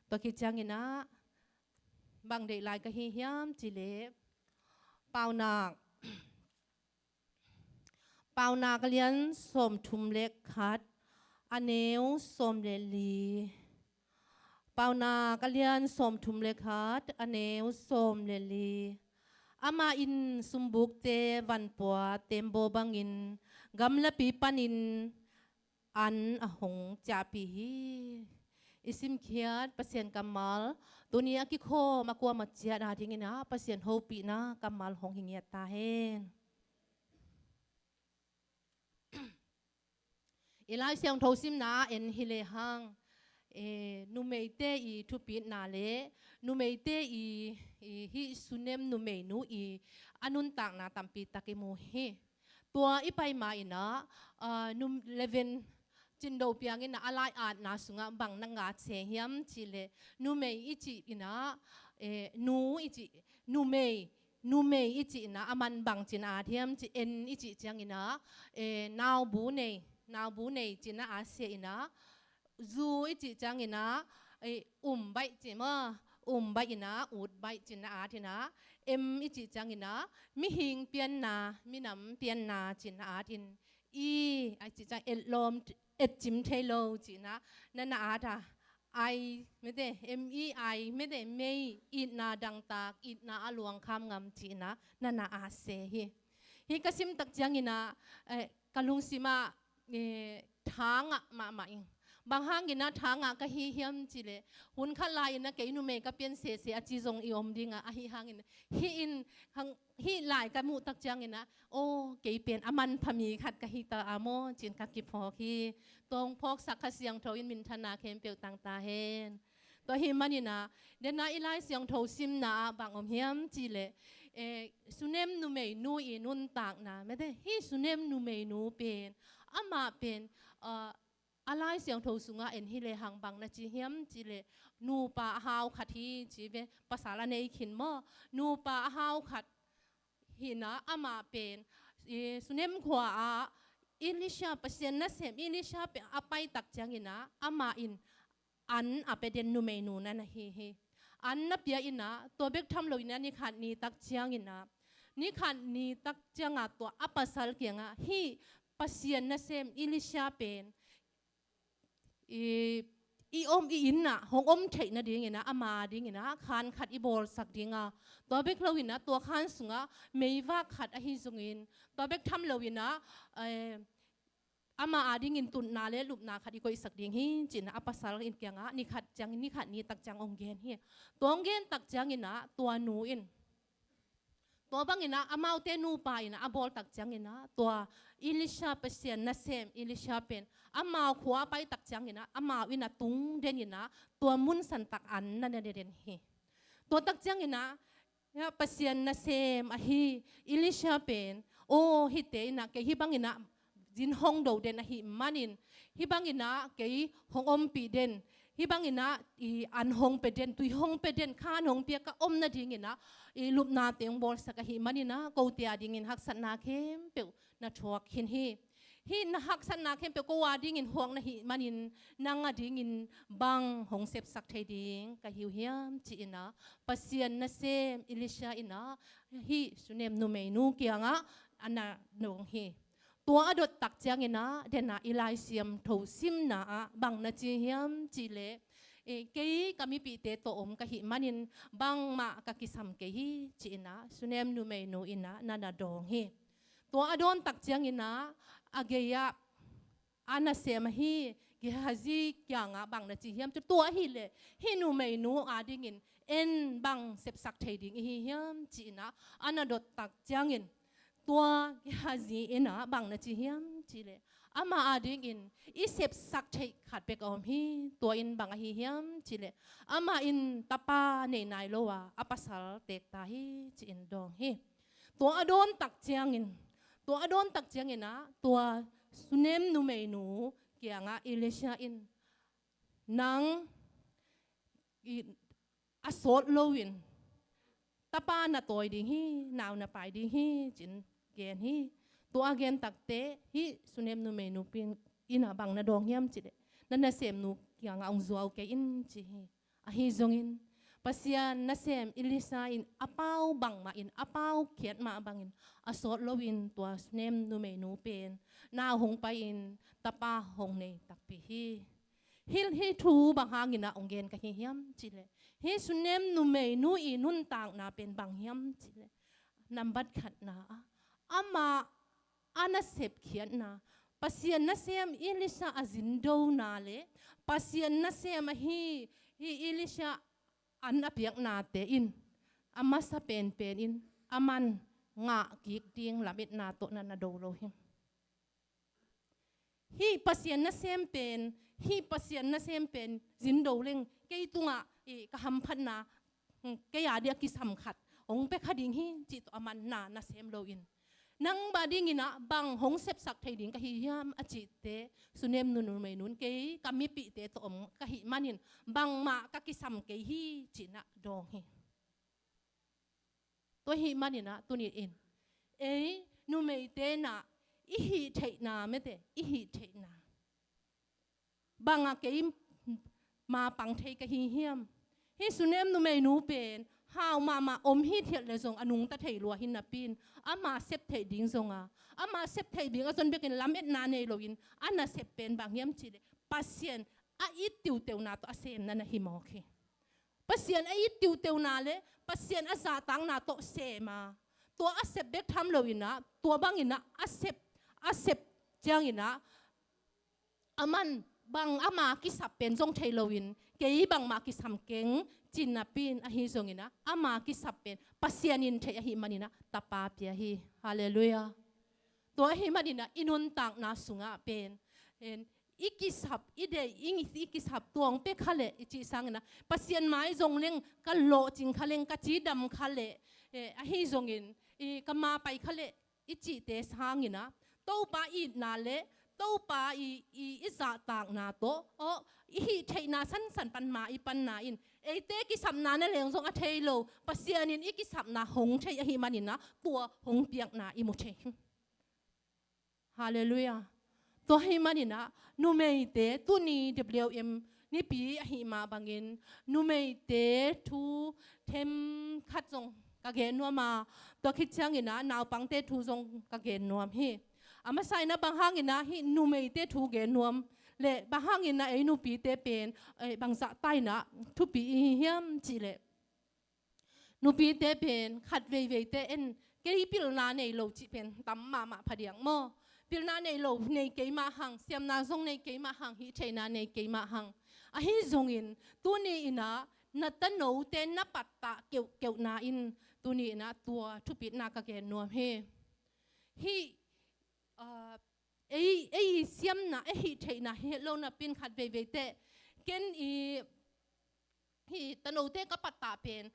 Tua khit ciangin ah bang deih lai ka hi hiam cih leh Paunak, Paunak a lian sawmthum le khat, a neu sawm le li. Paunak a lian sawmthum le khat, a neu sawm le li. Amah in sumbukte vanpua tembaw bangin gamlapi panin an a hong ciahpih hi. I simkhiat Pasian kammal, tuni a kikhawm a kuamah ciat a dingin ah Pasian hopihna kammal hong hi ngiat ta hen. I Lai Siangtho simna en hi lehang, eh, numeite i thupitna le numeite i, i hih Sunem numeinu i a nuntakna tampi tak i mu hi. Tua i pai ma in ah, ah, num-, leven Cin Do Piang in ah a lai-atna sungah bang na ngat se hiam cih leh numei i cih in ah, eh, nu i cih, numei numei i cih in ah a man bang ci-in a at hiam cih, en i cih ciangin ah, eh, naubu nei, naubu nei ci-in a at se in ah, zu i cih ciangin ah, eh, um baih ci maw, um baih in ah, ut baih ci-in a at in ah, em i cih ciangin ah, mihing pianna, minam pianna ci-in a at in, i a cih ciang etlawm, etcim thei lo ci-in ah na na at a, ai, mete, M E I, mete, mei, itna dangtak, itna a luangkham ngam ci-in ah na na at se hi. Hih ka sim tak ciangin ah, eh, ka lungsim ah, eh, tha ngah mahmah ing. Bang hangin ah tha ngah ka hi hiam cih leh, hun khat lai-in ah kei numei ka pian sese a ci zong i om ding a, ahi hangin hih in hang, hih lai ka muh tak ciangin ah, aw, kei pen a manpha mi khat ka hi ta a maw ci-in ka kiphawk hi. Tua hong phawksak Kha Siangtho in minthanna khempeuh tang ta hen. Tua ahih manin ah, den ah i Lai Siangtho simna ah bang om hiam cih leh, eh, Sunem numeinu i nuntakna, mete, hih Sunem numeinu pen, amah pen, ah, a Lai Siangtho sungah en hi lehang bang na ci hiam cih leh, nupa a hau khat hi ci ve, pasal a nei khin maw, nupa a hau khat hi in ah, amah pen, eh, Sunem khua ah Elisha, Pasian nasem Elisha pen a pai tak ciangin ah, amah in an a pia den numeinu na na hi hi. An na pia in ah, tua bek tham loin ah ni khat ni tak ciangin ah, ni khat ni tak ciangah tua a pasal kiangah, hih Pasian nasem Elisha pen, i, i om i inn ah hong om theih nadingin ah, ama dingin ah khan khat i bawlsak ding a, tua bek loin ah tua khan sungah meivak khat ahi zongin, tua bek tham loin ah, eh, ama adingin tutna le lupna khat i koihsak ding hi, ci-in ah a pasal in kiangah ni khat ciangin, ni khat ni tak ciang hong gen hi. Tua hong gen tak ciangin ah tua nu in, tua bangin ah amaute nupa in ah a bawl tak ciangin ah, tua Elisha, Pasian nasem Elisha pen amau khua a pai tak ciangin ah, amau inn a tung den in ah, tua mun santak an na ne den hi. Tua tak ciangin ah, ya, Pasian nasem ahi Elisha pen, aw, hihte in ah kei hih bangin ah zin hong do den ahih manin, hih bangin ah kei hong ompih den, hih bangin ah i an hong pia den, tui hong pia den, khan hong pia ka om nadingin ah, i lupnate hong bawlsak ahih manin ah, kote adingin haksatna khempeuh na thuak khin hi. Hih na haksatna khempeuh ko adingin thuak na hih manin, nang adingin bang hong sepsak thei ding ka hi uh hiam, ci-in ah Pasian nasem Elisha in ah hih sunem numeinu kiangah a na dong hi. Tua a dot tak ciangin ah, den ah i Lai Siangtho simna ah bang na ci hiam cih leh, eh, kei ka mipihte tawh om ka hih manin bangmah ka kisam kei hi, ci-in ah sunem numeinu in ah na na dong hi. Tua a dawn tak ciangin ah, a gei-ah a nasem ahi Gehazi kiangah bang na ci hiam, tua ahih leh hih numeinu adingin en bang sepsak thei ding i hi hiam, ci-in ah a na dot tak ciangin, tua Gehazi in ah bang na ci hiam cih leh, ama adingin i sepsak theih khat bek a om hi. Tua in bang ahi hiam cih leh, amah in tapa nei nai lo a, a pasal teek ta hi, ci-in dawng hi. Tua a dawn tak ciangin, tua a dawn tak ciangin ah, tua sunem numeinu kiangah Elisha in, nang i a sawt loin tapa na tawi ding hi, nau na pai ding hi, ci-in gen hi. Tua a gen takteh hih sunem numeinu pen in ah bang na dawng hiam cih leh, na nasemnu kiangah hong zuau kei in, ci hi. Ahi zongin Pasian nasem Elisha in a pau bangmah in, a pau khiat mah bangin a sawt loin tua sunem numeinu pen nau hong pai-in tapa hong nei takpi hi. Hih, hih thu bang hangin ah hong gen ka hi hiam cih leh, hih sunem numeinu i nuntakna pen bang hiam cih leh, nambat khatna ah, amah a nasep khiatna, Pasian nasem Elisha a zindona le Pasian nasem ahi hih Elisha an a piaknate in a masa penpen in aman ngah kik ding lametna tawh na na do lo hi. Hih Pasian nasem pen, hih Pasian nasem pen zindo leng kei tungah, eh, ka hamphatna, hmm, kei a ding a kisam khat hong pia kha ding hi, cih tawh aman na na sem loin, nang mah dingin ah bang hong sepsak thei ding ka hi hiam a cih teh, sunem numeinu in kei ka mipihte tawh om ka hih manin bangmah ka kisam kei hi, ci-in ah dawng hi. Tua ahih manin ah tuni-in ei numeite in ah i hih theihna, mete, i hih theihna bangah kei ma pang thei ka hi hiam? Hih sunem numeinu pen hau mahmah om hithiat leh zong a nungta thei lua hi napi-in, ama sep theih ding zong a, ama sep theih ding a zon bekin lametna nei loin a nasep pen bang hiam cih leh Pasian a it tiuteuna tawh a semna na hi mawk hi. Pasian a it tiuteuna le Pasian a zahtakna tawh sem a, tua a sep bek tham loin ah, tua bangin ah a sep, a sep ciangin ah, aman bang ama kisap pen zong thei loin, kei bangmah kisam keng, ci napi-in, ahi zongin ah ama kisap pen Pasian in thei ahih manin ah tapa pia hi. Halleluiah. Tua ahih manin ah i nuntakna sungah pen, en, i kisap, i deih, i, i kisap tuang pia kha leh, i cih sangin ah, Pasian mai zong leng ka lawhcing kha leng, ka cidam kha leh, eh, ahi zongin, i ka ma pai kha leh, i cihte sangin ah, Topa itna le Topa i, i, i zahtakna tawh, aw, i hih theihna sansan pan ma i panna in, eite kisapna na leng zong a thei lo, Pasian in i kisapna hong thei ahih manin ah, tua hong piakna i mu thei hi. Halleluiah. Tua ahih manin ah, numeite, tuni W M Nipi ahih mah bangin, numeite thu themkhat zong ka gen nuam a, tua khit ciangin ah naupangte thu zong ka gen nuam hi. A masa in ah bang hangin ah hih numeite thu gen nuam Le bang hangin ah ei nupite pen, eh, bangzah ta in ah thupi i hi hiam cih leh, nupite pen khat veivei te en, kei pilna nei lo cih pen tam mahmah phadiak maw. Pilna nei lo nei kei mah hang, siamna zong nei kei mah hang, hih theihna nei kei mah hang. Ahi zongin tuni in ah na tanote na pattah keuhkeuhna in tuni in ah tua thupitna ka gen nuam hi. Hih, ah, ei, ei siamna, ei hih theihna hi lo napi in khat veivei te ken i hih tanote ka pattah pen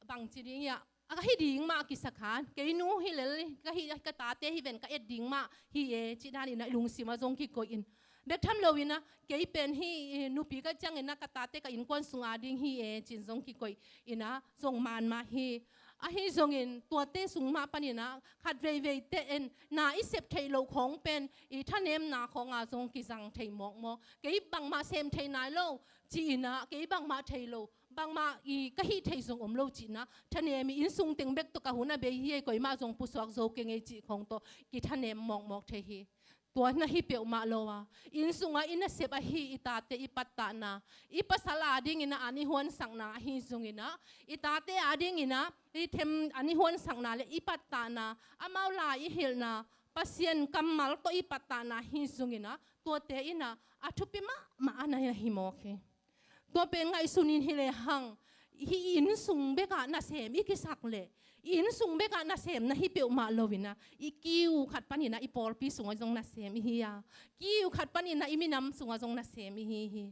bangci ding hiam, a ka hih ding mah kisakhan, kei nu hi lel, ka hih, ka tate hi ven, ka et ding mah hi e, cih dan in ah i lungsim ah zong kikoih in. Bek tham lo in ah kei pen hih, eh, nupi ka ciangin ah ka tate ka innkuan sung a ding hi e, ci-in zong kikoih in ah zong man mah hi. Ahi zongin tuate sung mah panin ah khat veivei te en, na i sep theih loh khawng pen i thanemna khawng ah zong kizang thei mawkmawk. Kei bangmah sem thei nai lo ci-in ah, kei bangmah thei lo, bangmah i ka hih thei zong om lo ci-in ah, thanem i innsung teng bek tawh ka hun a bei hi ei, koimah zong pusuak zo keng ei cih khawng tawh kithanem mawkmawk thei hi. Tua na hi peuhmah lo a, innsung ah i nasep ahi i tate i pattahna, i pasal a dingin ah an i huansakna ahi zongin ah, i tate a dingin ah i them an i huansakna le i pattahna, amau lai i hilhna, Pasian kammal tawh i pattahna ahi zongin ah, tuate in ah a thupi mahmah a na hi mawk hi. Tua pen ngaihsun in hi lehang, hih innsung bekah nasem i kisak leh, i innsung bekah nasem na hi peuhmah lo in ah, i kiu khat panin ah i pawlpi sungah zong nasem i hi a, kiu khat panin ah i minam sungah zong nasem i hi hi.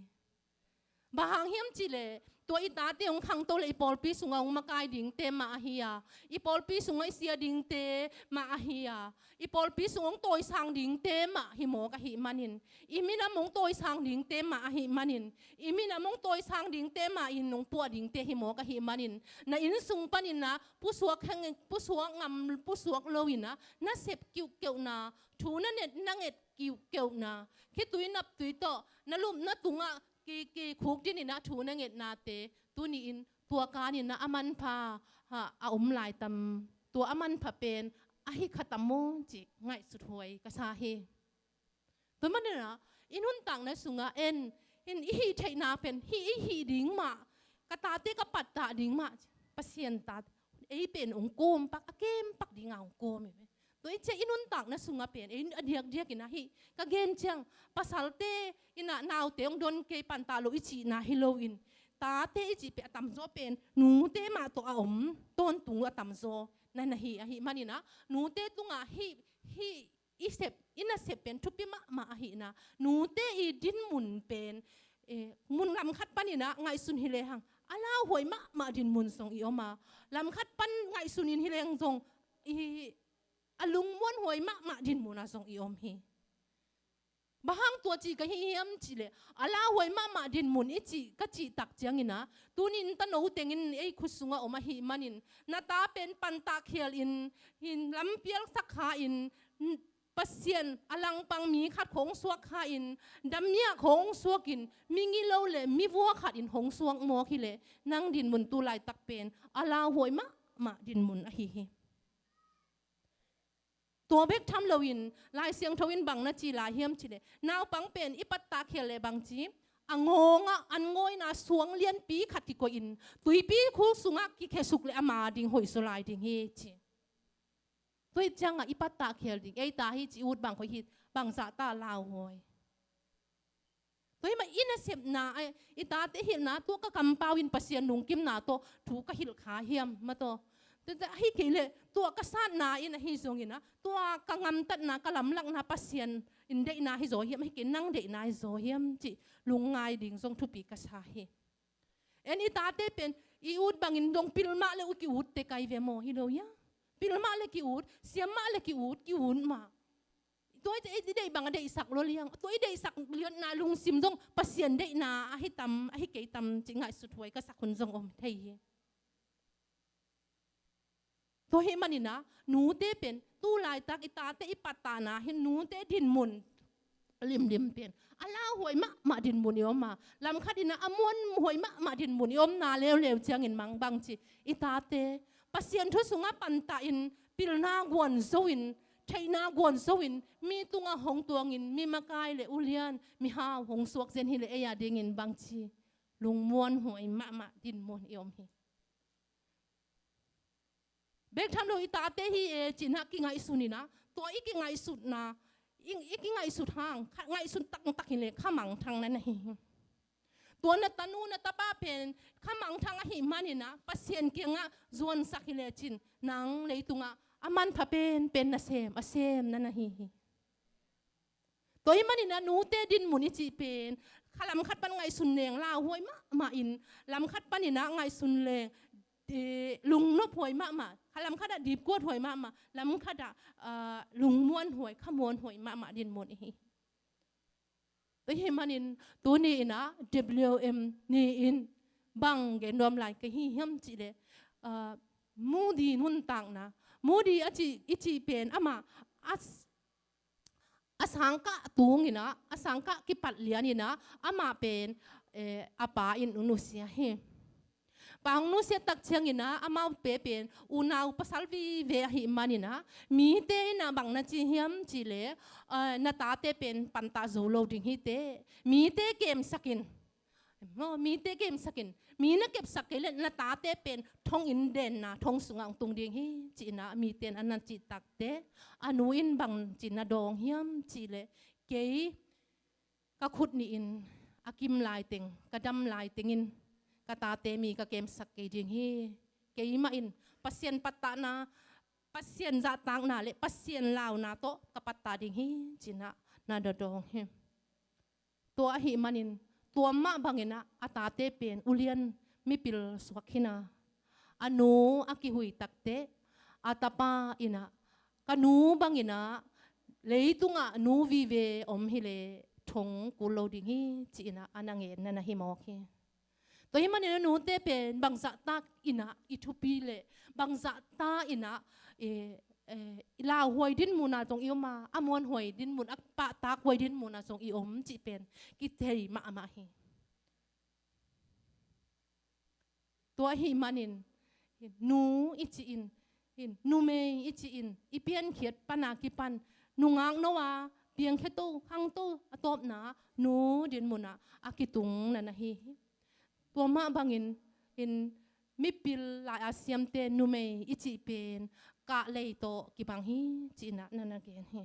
Bang hang hiam cih leh, tua i tate hong khangto leh i pawlpi sungah hong makai dingte mah ahi a, i pawlpi sungah i sia dingte mah ahi a, i pawlpi sungah hong tawisang dingte mah hi mawk ahih manin, i minam hong tawisang dingte mah ahih manin, i minam hong tawisang dingte mah in hong puah dingte hi mawk ahih manin, na innsung panin ah pusuak heng, pusuak ngam, pusuak lo in ah, na sep kiuhkeuhna, thu na nget, na nget kiuhkeuhna, khitui naptui tawh na lupna tungah ki, kikhuk dingin ah thu na ngetnate, tuni-in tua kanin ah a manpha, ha, a om lai tam, tua a manpha pen ahi kha tam maw cih ngaihsut huai ka sa hi. Tua manin ah i nuntakna sungah en, in i hih theihna pen, hih i hih ding mah, ka tate ka pattah ding mah, Pasian tate, ei pen hong kawm pak, a kem pak ding a hong kawm hi ve. Tua i cih i nuntakna sungah pen, ei a diakdiak in ah hih ka gen ciang, pasalte in ah naute hong don kei, pantah lo i cihna hi lo in, tate i cih pen a tamzaw pen nute mah tawh a om, tawntung a tamzaw na, na hi ahih manin ah, nute tungah hih, hih i sep, i nasep pen thupi mahmah ahihna, nute i dinmun pen, eh, mun lam khat panin ah ngaihsun hi lehang, a lauhuai mahmah dinmun zong i om a, lam khat pan ngaihsun in hi lehang zong i, a lungmuanhuai mahmah dinmun ah zong i om hi. Bang hang tua ci ka hi hiam cih leh, a lauhuai mahmah dinmun i cih, ka cih tak ciangin ah, tuni-in tano tengin ei khut sungah om ahih manin, na ta pen pantah khial in, in lampial sak kha in, n-, Pasian a langpang mi khat hong suak kha in, dammiak hong suak in, mi ngilo le mi vua khat in hong suak mawk hi leh, nang dinmun tu laitak pen a lauhuai mahmah dinmun ahi hi. Tua bek tham loin, Lai Siangtho in bang na ci lai hiam cih leh, naupang pen i pattah khial leh bang ci, a ngawngah an ngawina suang lianpi khat kikoih in, tuipi khuk sungah kikhesuk leh ama ding hoih zaw lai ding hi ci. Tua hi ciangah i pattah khial ding, ei ta hi ci ut bang khoi hi, bangzah ta lauhuai. Tua hi mah i nasepna, ai, i tate hilhna, tua ka kampau in Pasian lungkimna tawh thu ka hilh kha hiam, mah tawh. Tua, tua hi kei leh, tua ka satna in ahi zongin ah, tua ka ngamtatna, ka lamlakna Pasian in deihna hi zaw hiam, ahi kei nang deihna hi zaw hiam, cih lungngai ding zong thupi ka sa hi. En i tate pen, i ut bangin dong pil mah le uh ki ut te kai ve maw, hi lo hia? Pil mah le ki ut, siam mah le ki ut, ki ut mah. Tua i, i deih bang a deihsak lo liang, tua i deihsak lianna lungsim zong Pasian deihna ahi tam, ahi kei tam, cih ngaihsut huai ka sak hun zong om thei hi. Tua hi manin ah, nute pen, tu laitak i tate i pattahna hi nute dinmun limlim pen a lauhuai mahmah dinmun i om a, lamkhat in ah a muanhuai mahmah dinmun i omna leuleu ciangin mang bang ci, i tate Pasian thu sungah pantah in pilna guan zo in theihna guan zo in mi tungah hong tuangin mi makai le ulian mihau hong suak zen hileh ei a dingin bangci lungmuanhuai mahmah dinmun i om hi. Bek tham lo i tate hi e cinah kingaihsun inah tua i kingaihsutna i, i kingaihsut hang kha, ngaihsun taktak hileh kha mangthang na na hi hi. Tua na tanu na tapa pen kha mangthang ahih maninah Pasian kiangah zuansak hileh cin nang leitungah a manpha penpen nasem a sem na na hi hi. Tua hih maninah nute dinmun i cih pen kha lamkhat pan ngaihsun leng lauhuai mahmah in lamkhat paninah ngaihsun leng lungnophuai mahmah, kha lamkhatah dipkuathuai mahmah, lamkhatah lungmuanhuai khamuanhuai mahmah dinmun i hi. Tua hih manin tuni inah W M ni-in bang gen nuam lai ka hi hiam cihleh Moody nuntakna, Moody a cih i cih pen amah a a sangkah tunginah a sangkah kipat lianinah amah pen a pa in nusia hi. Pa hong nusia tak cianginah amaute pen unau pasal vive ahih maninah mite inah bang na ci hiam cihleh na tate pen pantah zo lo ding hi teh, mite kemsakin mite kemsakin mi na kepsak kei le na tate pen thong in denna thong sungah hong tung ding hi cinah mite in a na cih takteh a nu in bang ci na dawng hiam cihleh kei ka khut nihin a kim laiteng ka dam laitengin ka tate mi ka kemsak kei ding hi. Keimah in Pasian pattahna, Pasian zahtakna le Pasian launa tawh ka pattah ding hi cinah na dawng hi. Tua ahih manin tua mah banginah a tate pen ulian mipil suak hina a nu a kihui takteh a tapa inah ka nu banginah leitungah nu vive om hileh thong kul lo ding hi cinah a na ngen na na hi mawk hi. Tua hih manin a nute pen bangzahtak inah i thupi le bangzahtak inah i lauhuai dinmuna zong i om a, a muanhuai dinmun a pahtakhuai dinmuna zong i om cih pen kithei mahmah hi. Tua ahih manin nu i cihin numei i cihin i piankhiat pana kipan nungak no a piangkhia to khang to a tawpna nu dinmunah a kitung na na hi hi. Tua mah bangin in mipil lai a siamte numei i cih pen kahlei tawh kibang hi cinah na na gen hi.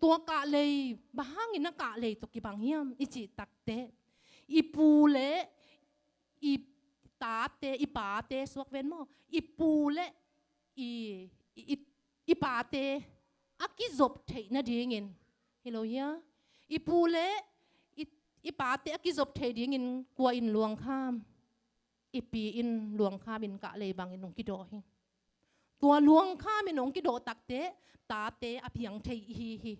Tua kahlei bang hangin a kahlei tawh kibang hiam i cih takteh i pu le i tate i pate suak ven maw, i pu le i, i, i, i pate a kizop theih nadingin hi lo hia? I pu le i, i pate a kizop theih dingin kua in luangkham? I pi in luangkham in kahlei bangin hong kidawh hi. Tua luangkham in hong kidawh takteh tate a piang thei i hi hi.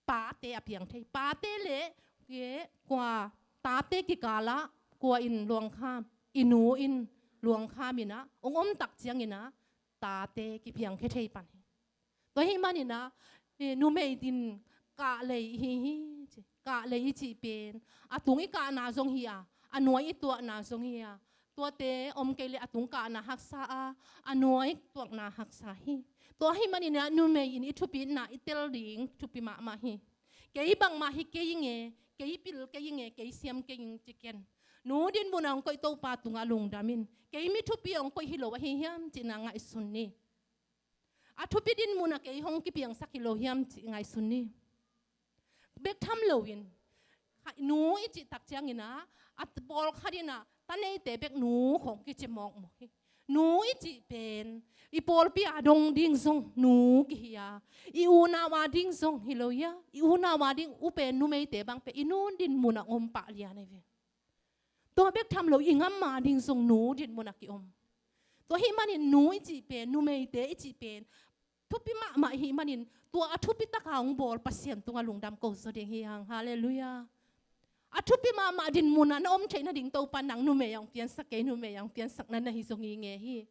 Pate a piang thei. Pate le kua tate kikalah kua in luangkham? I nu in luangkham inah hong om tak cianginah tate kipiangkhia thei pan hi. Tua hih maninah numei in kahlei i hi hi ci. Kahlei i cih pen a tung i kahna zong hi a, a nuai i tuahna zong hi a, tuate om kei le a tung kahna haksa a, a nuai tuakna haksa hi. Tua hih maninah numei in i thupitna i tel ding thupi mahmah hi. Kei bangmah hi kei inge, kei pil kei inge, kei siam kei ing ci ken. Nu dinmun a hong koih Topa tungah lungdam in. Kei mi thupi a hong koih hi lo ahi hiam cihna ngaihsun ni. A thupi dinmun a kei hong kipiangsak hi lo hiam cih ngaihsun ni. Bek tham loin nu i cih tak cianginah a pawlkhat inah ta neite bek nu khong kici mawkmawk hi. Nu i cih pen i pawlpi a dong ding zong nu kihi a, i unau a ding zong hi lo hia? I unau a ding u pen numeite bang pen i nu dinmun a hong om pah lian ahi ve. Tua bek tham lo i ngam a ding zong nu dinmun a ki-om. Tua hih manin nu i cih pen, numeite i cih pen thupi mahmah i hih manin tua a thupi taka hong bawl Pasian tungah lungdam ko zaw ding hi hang. Halleluiah. A thupi mahmah dinmun a na om theih nading Topa nang numei a hong piansak, kei numei a hong piansak na na hi zaw ngei hi.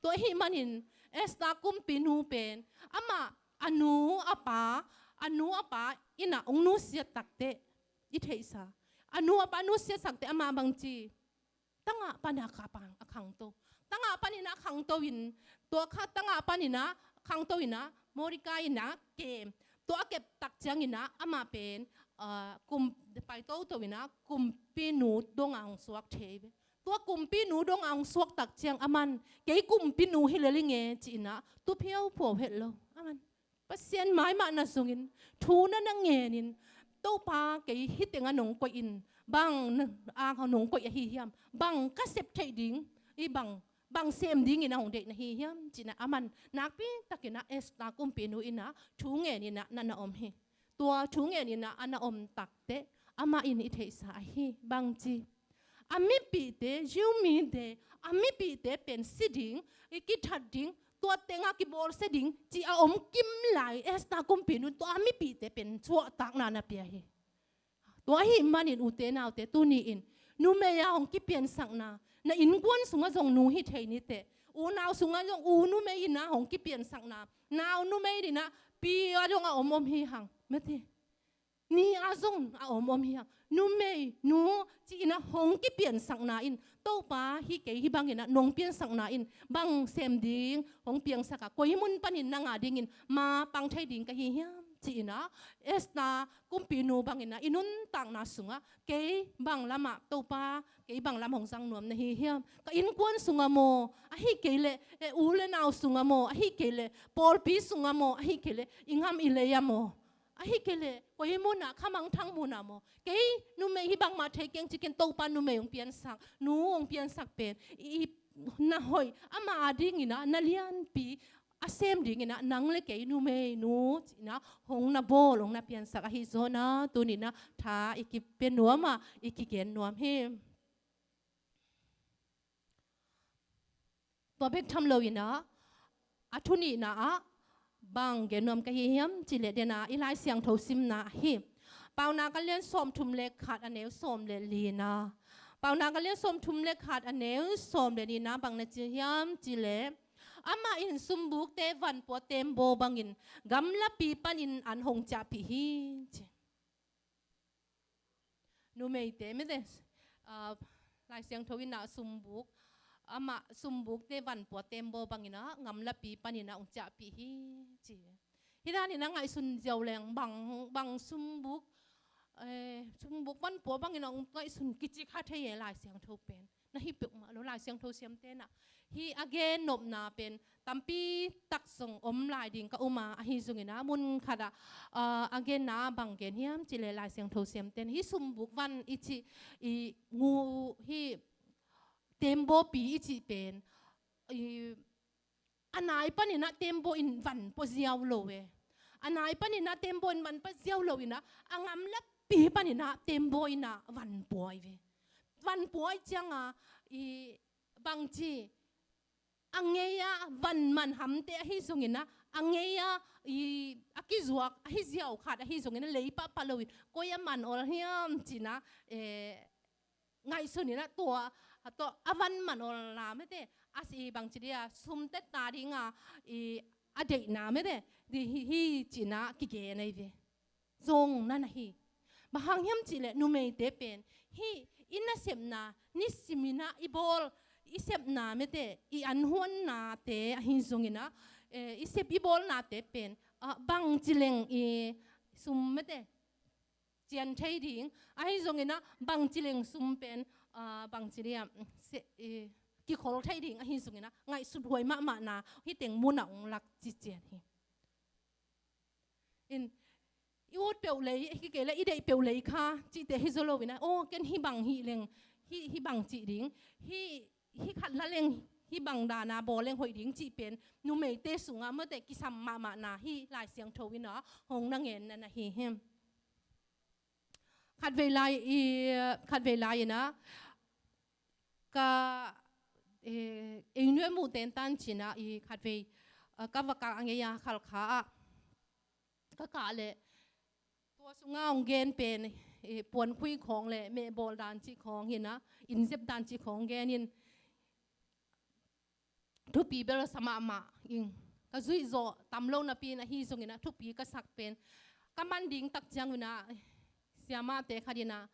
Tua hih manin Esther kumpinu pen amah a nu a pa, a nu a pa inah hong nusiat takteh i theihsa, a nu a pa nusiat takteh amah bangci tangah panah a khangto. Tangah paninah a khangto in tua kha tangah paninah a khangto in ah, Mordecai in ah kem. Tua a kep tak ciangin ah amah pen, ah, kum, pai toto in ah kumpinu dong ah hong suak thei ve. Tua kumpinu dong ah hong suak tak ciang aman, kei kumpinu hi lel ing e ci-in ah tu phiauphiau het lo. Aman Pasian mai mah na zongin, thu na na ngenin, Topa kei hih tengah nong koih in, bang na, a nong koih ahi hiam, bang ka sep theih ding, i bang, bang sem dingin a hong deih na hi hiam ci-in ah aman nakpi takin ah Esther kumpinu in ah thu ngenin ah na na om hi. Tua thu ngenin ah a na om takteh amah in i theihsa ahi, bangci, a mipihte, Jew mite, a mipihte pen si ding, i kithat ding, tua tengah kibawlsia ding ci a om kim lai Esther kumpinu in tua a mipihte pen suahtakna na pia hi. Tua ahih manin ute naute, tuni-in numei a hong kipiansakna, na innkuan sungah zong nu hi thei ni teh, unau sungah zong u numei in ah hong kipiansakna, nau numei in ah pi a dong a om om hi hang, mate. Ni a zong a om om hi hang. Numei, nu ci-in ah hong kipiansakna in Topa, hih kei hih bangin ah nong piansakna in bang sem ding hong piangsak a, koi mun panin nang a dingin ma pang thei ding ka hi hiam ci-in ah Esther kumpinu bangin ah i nuntakna sungah kei bang lamah Topa, kei bang lam hong zang nuam na hi hiam? Ka innkuan sungah maw, ahih kei leh, eh, u le nau sungah maw, ahih kei leh pawlpi sungah maw, ahih kei leh i gam i lei ah maw, ahih kei leh koi mun ah, khamangthang mun ah maw, kei numei hih bangmah thei keng ci ken, Topa numei hong piansak, nu hong piansak pen i, i na hoih, ama a dingin ah na lianpi a sem dingin ah nang le kei numei, nu ci-in ah hong na bawl, hong na piansak ahi zongin ah tuni-in ah tha i kipia nuam a, i kigen nuam hi. Tua bek tham loin ah, a thu nihna ah bang gen nuam ka hi hiam cih leh, den a i Lai Siangtho simna ahi Paunak a lian sawmthum le khat, a neu sawm le lina. Paunak a lian sawmthum le khat, a neu sawm le lina bang na ci hiam cih leh, amah in sumbukte vanpua tembaw bangin gamlapi panin an hong ciahpih hi, ci. Numeite mite, ah, Lai Siangtho in ah sumbuk, amah sumbukte vanpua tembaw bangin ah gamlapi panin ah hong ciahpih hi, ci. Hih danin ah ngaihsun ziau leng bang, bang sumbuk, eh, sumbuk vanpua bangin ah hong ngaihsun kici kha thei e Lai Siangtho pen. Na hi peuhmah lo, Lai Siangtho siamte in ah hih a gen nopna pen tampi tak zong om lai ding ka um a, ahi zongin ah mun khat ah, ah, a genna bang gen hiam cih leh, Lai Siangtho siamte in hih sumbuk van i cih, i ngu, hih tembawpi i cih pen, i, a nai panin ah tembaw in van pua ziau lo e. A nai panin ah tembaw in van pua ziau lo in ah, a gamlapi panin ah tembaw in ah van pua hi ve. Van pua hi ciang a, i, bangci, a ngei a van man hamte ahi zongin ah, a ngei a, i, a kizuak ahi ziau khat ahi zongin ah, lei pahpah loin koi a man awl hiam ci-in ah, eh, ngaihsun in ah tua, tua a van man awl la mete, a si bangci dia sum tetta ding a, i, a deihna mete, di hi, hi ci-in ah kigen ahi ve. Zong na na hi. Bang hang hiam cih leh numeite pen hih i nasepna, nisim in ah i bawl, i sepna mete, i anhuannate ahi zongin ah, eh, i sep i bawlnate pen, ah, bangci leng i sum mete cian thei ding, ahi zongin ah bangci leng sum pen, ah, bangci dia, se, eh, kikhol thei ding, ahi zongin ah ngaihsut huai mahmahna hih teng mun ah hong lak cician hi. In, i ut peuh lei, hi kei leh i deih peuh lei kha cihte hi zaw loin ah, aw, ken hih bang hih leng, hih, hih bang cih ding, hih, hih khat la leng, hih bang dan a bawl leng hoih ding cih pen numeite sungah mawte kisam mahmahna hih Lai Siangtho in ah hong na ngen na na hi hi. Khatvei lai i, khatvei lai in ah, ka, eh, ei nuai muh ten tan ci-in ah i khatvei, eh, ka va kah a, ngei a Khalkha ah ka kah leh, tua sungah hong gen pen, eh, puankhui khawng le mehbawl dan cih khawng hi-in ah, innzep dan cih khawng gen in, thupi bel sa mahmah ing. Ka zuih zawh tam lo napi in ahi zongin ah thupi ka sak pen, ka man ding tak ciang un ah, siamahte khat in ah,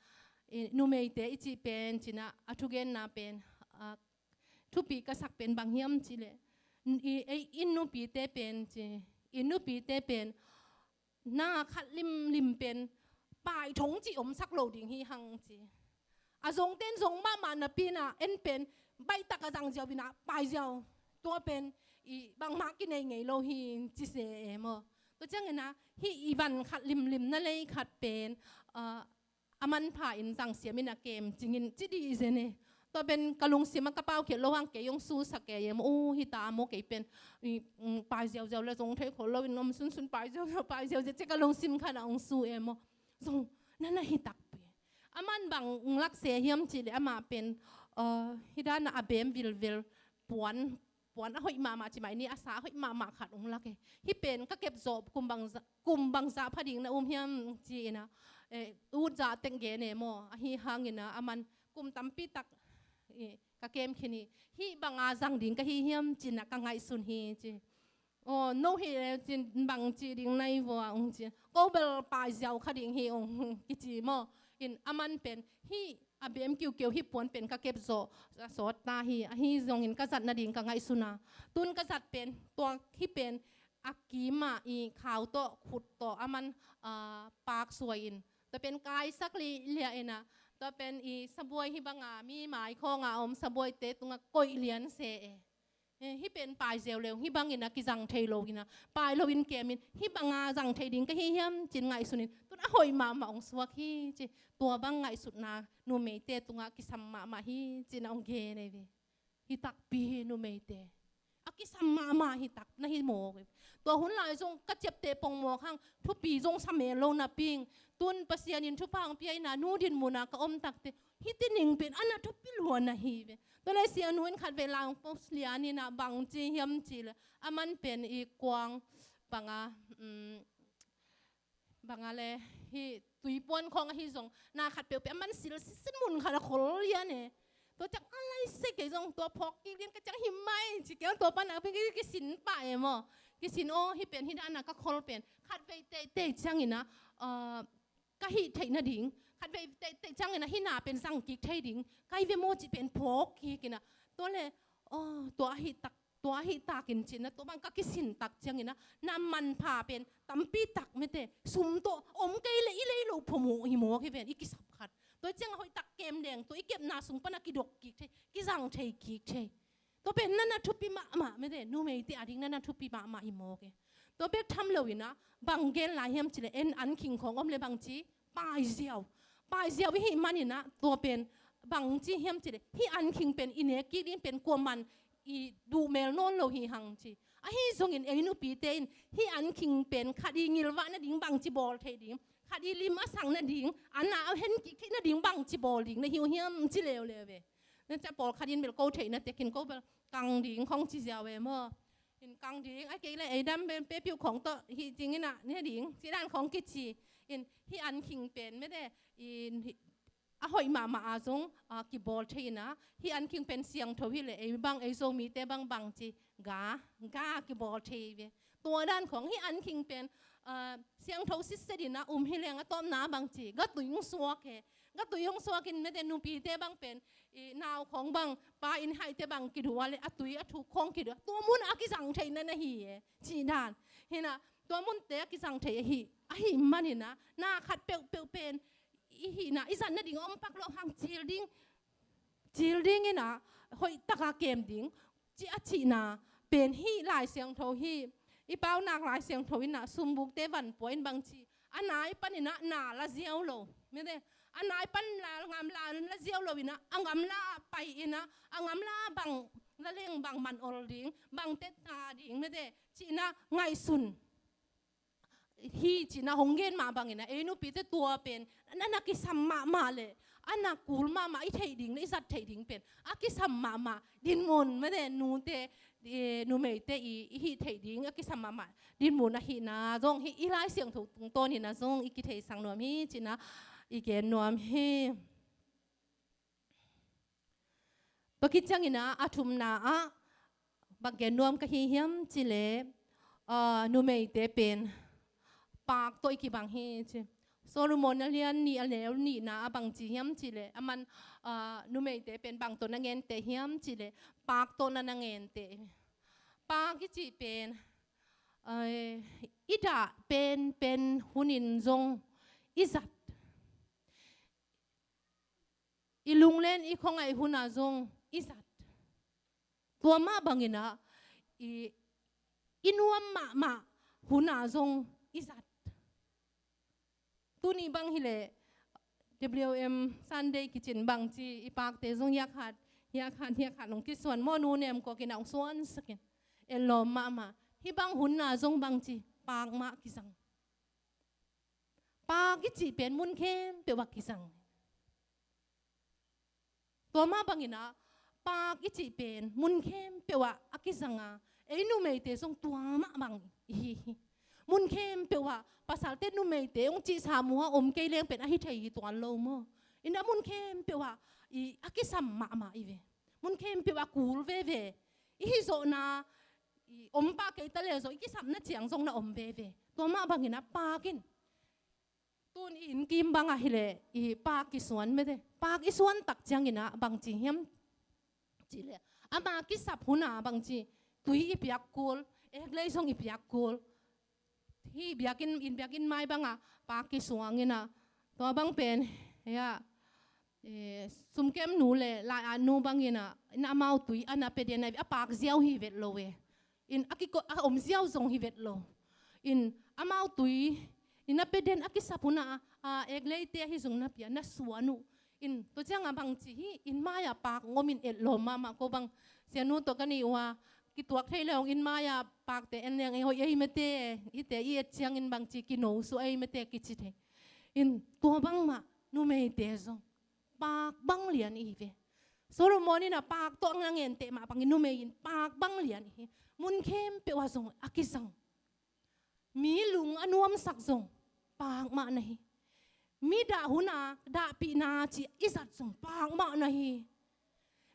eh, numeite i cih pen ci-in ah, a thugenna pen, ah, thupi ka sak pen bang hiam cih leh, i, ei, i nupite pen ci, i nupite pen na khat limlim pen paithong cih omsak lo ding hi hang ci. A zongten zong mahmah napi-in ah en pen baihtak a zang ziau in ah pai ziau. Tua pen i bangmah kinei ngei lo hi ci se e maw. Tua ciangin ah hih i van khat limlim na lei khat pen, ah, a manpha in zang siam in a kem cingin ci dih zen e. Tua pen ka lungsim ah ka paukhiat lo hang kei hong susak kei e maw. Uh, hi ta maw kei pen i, mm, pai ziauziau le zong thei khol lo in om sunsun pai ziauziau, pai ziauziau ci ka lungsim khat ah hong su e maw. Zong na na hi takpi. A man bang lak se hiam cih leh amah pen, uh, hi dan a a bem vilvel puan, puan a hoih mahmah ci mai ni, a sa a hoih mahmah khat hong lak e. Hih pen ka kep zawh kum bangzah, kum bangzah pha ding na um hiam ci-in ah, eh, ut zah teng gen e maw. Ahi hangin ah a man kum tampi tak, eh, ka kem khin hi. Hih banga zang ding ka hi hiam ci-in ah ka ngaihsun hi ci. Aw, no hi le cin bang ci ding nai vua hong ci. Ko bel pai ziau kha ding hi hong kici maw. In a man pen hih a bem kiukiu hih puan pen ka kep zawh a sawt ta hi. Ahi zongin ka zat nading ka ngaihsun a. Tun ka zat pen tua hih pen a kim ah i khau tawh khut tawh a man, ah, pak suai in. Tua pen kaisak liahliah in ah. Tua pen i sabuai hih banga mi mai khawng a om sabuaite tungah koih lian se e. Eh, hih pen pai ziau leu, hih bangin ah kizang thei lo in ah, pai lo in kem in, hih banga zang thei ding ka hi hiam cin ngaihsun in, tun a hoih mahmah hong suak hi ci, tua bang ngaihsutna numeite tungah kisam mahmah hi cin ah hong gen ei ve. Hi takpi hi numeite. A kisam mahmah hi tak na hi mawk hi. Tua hun lai zong ka ciapteh pongmawk hang, thupi zong sa mel lo napi-in, tun Pasian in thupha hong pia in ah, nu dinmun ah ka om takte, hih tining pen a na thupi lua na hi ve. Tua leh sianu in khatvei lai hong post lian in ah bang ci hiam cih leh a man pen i kuang banga, um, banga le hih tuipuan khawng ahi zong na khat peuhpeuh a man sil sisin mun khat a khol lian e. Tua ciang a lai se kei zong tua phawk kik lian ka ciang hi mai ci kei tua pan a pen kisin pah e maw. Kisin aw hih pen hih dan a ka khol pen khatvei teitei ciangin ah, uh, ka hih theih nading, khatvei teitei ciangin ah hih na pen zang kik thei ding, kai ve maw cih pen phawk kik in ah. Tua leh, aw, tua ahi tak, tua ahi takin cin ah, tua bang ka kisin tak ciangin ah, na manpha pen tampi tak mete, sum tawh om kei leh i lei lo phamawh hi mawk hi ven, i kisap khat. Tua ciang a hoih tak kem deng, tua i kepna sung pan a kidok kik thei, kizang thei kik thei. Tua pen na na thupi mahmah mete, numeite a ding na na thupi mahmah hi mawk e. Tua bek tham lo in ah, bang gen lai hiam cih leh en an khing khawng om leh bang ci, pai ziau. Pai ziau i hih manin ah, tua pen bang ci hiam cih leh, hih an khing pen i nek kik ding pen kuaman i duh mel nawn lo hi hang ci. Ahi zongin ei nupite in hih an khing pen khat i ngilvah nading bang ci bawl thei ding, khat i lim a sak nading, a na a hen kik theih nading bang ci bawl ding na hi uh hiam ci leuleu ve. Na ca pawlkhat in bel ko theih na tekin ko bel kang ding khawng ci ziau e maw. In kang ding, a kei leh ei dam bel pepiuh khawng tawh hih cingin ah ne ding, ci dan khawng kici. In hih an khing pen mete, in hih, a hoih mahmah a zong, ah, kibawl thei in ah, hih an khing pen siangtho hi leh ei bang, ei Zomite bang bang ci, ga, ga kibawl thei ve. Tua dan khawng hih an khing pen, ah, siangtho sitset in ah um hi leng a tawpna bang ci, ga tui hong suak e. Ga tui hong suak in mete nupite bang pen, i nau khawng bang, pa inn haite bang kiduh a leh a tui a thuk khawng kiduh. Tua mun a kizang theih na na hi e, ci dan. Hi in ah, tua munte a kizang theih ahi, ahi manin ah, na khat peuhpeuh pen, i hihna, i zat nading a om pak loh hang cil ding, cil ding in ah, hoih taka kem ding, ci a cihna, pen hih Lai Siangtho hih, i Paunak Lai Siangtho in ah, sumbukte van pua in bang ci, a nai panin ah, na la ziau lo, mete, a nai pan la ngam la, la ziau lo in ah, a ngamla pai in ah, a ngamla bang, la leng bang man ol ding, bang tetta ding, mete, cihna ngaihsun. Hi cin ah hong gen mah bangin ah, ei nupite tua pen, na na kisam mahmah leh, a na kul mahmah i theih ding, na i zat theih ding pen, a kisam mahmah, dinmun, mete nute, eh, numeite i, i hih theih ding, a kisam mahmah, dinmun ahihna, zong hih i Lai Siangtho tungtawnin ah, zong i kitheisak nuam hi, cin ah, i gen nuam hi. Tua khit ciangin ah, a thumna ah, bang gen nuam ka hi hiam cih leh, ah, numeite pen, pak tawh i kibang hi ci. Solomon a lian nih a neu nihna ah bang ci hiam cih leh, a man, ah, numeite pen bang tawh na ngenteh hiam cih leh, pak tawh na na ngenteh. Paak i cih pen, eh, i dah penpen hunin zong i zat. I lunglen i khuangaih hunah zong i zat. Tua mah bangin ah i, i nuam mahmah hunah zong i zat. Tuni bang hileh W M Sunday kicin bangci i paakte zong hiakhat, hiakhat, hiakhat hong kisuan maw, nu nem kawkin ah hong suansakin. Etlawm mahmah. Hih bang hunah zong bangci paak mah kizang. Paak i cih pen mun khempeuh ah kizang. Tua mah bangin ah paak i cih pen mun khempeuh ah a kizang a, ei numeite zong tua mah bang ihi hi. Mun khempeuh ah, pasalte numeite hong cihsa muh a om kei leng pen ahi thei hi tuan lo maw. Inah mun khempeuh ah i a kisam mahmah i ve. Mun khempeuh ah kul veve. I hihzawhna i om pah kei ta le zong i kisapna ciang zong na om veve. Tua mah bangin ah paak in. Tun i innkim bangah hileh i paak kisuan mete. Paak i suan tak ciangin ah bangci hiam cihleh, ama kisap hunah bangci tui i piak kul, eklei zong i piak kul. Hih biakinn, inn biakinn mai bangah paak kisuangin ah, tua bang pen, ya, eh, sumkemnu le lai-atnu bangin ah, in amau tui a na pia den a, a paak ziau hi vet lo e. In a kiko-, a om ziau zong hi vet lo. In amau tui i na pia den a kisap hunah, a, a ekleite ahi zong na pia, na suan uh. In tua ciangah bangci hi, inn mai-ah paak hong om in etlawm mahmah ko bang. Sianu tawh ka nih uh a, kituak thei le hong inn mai-ah paakte en leng ei hoih ei mete, hihte i et ciangin bangci kino suah ei mete kici thei. In tua bangmah numeite zong paak bang lian ihi ve. Solomon in ah paak tawh a ngenteh mah bangin numei in paak bang lian ihi. Mun khempeuh ah zong a kizang. Mi lung a nuamsak zong paak mah na hi. Mi dah hunah dahpihna cih i zat zong paak mah na hi.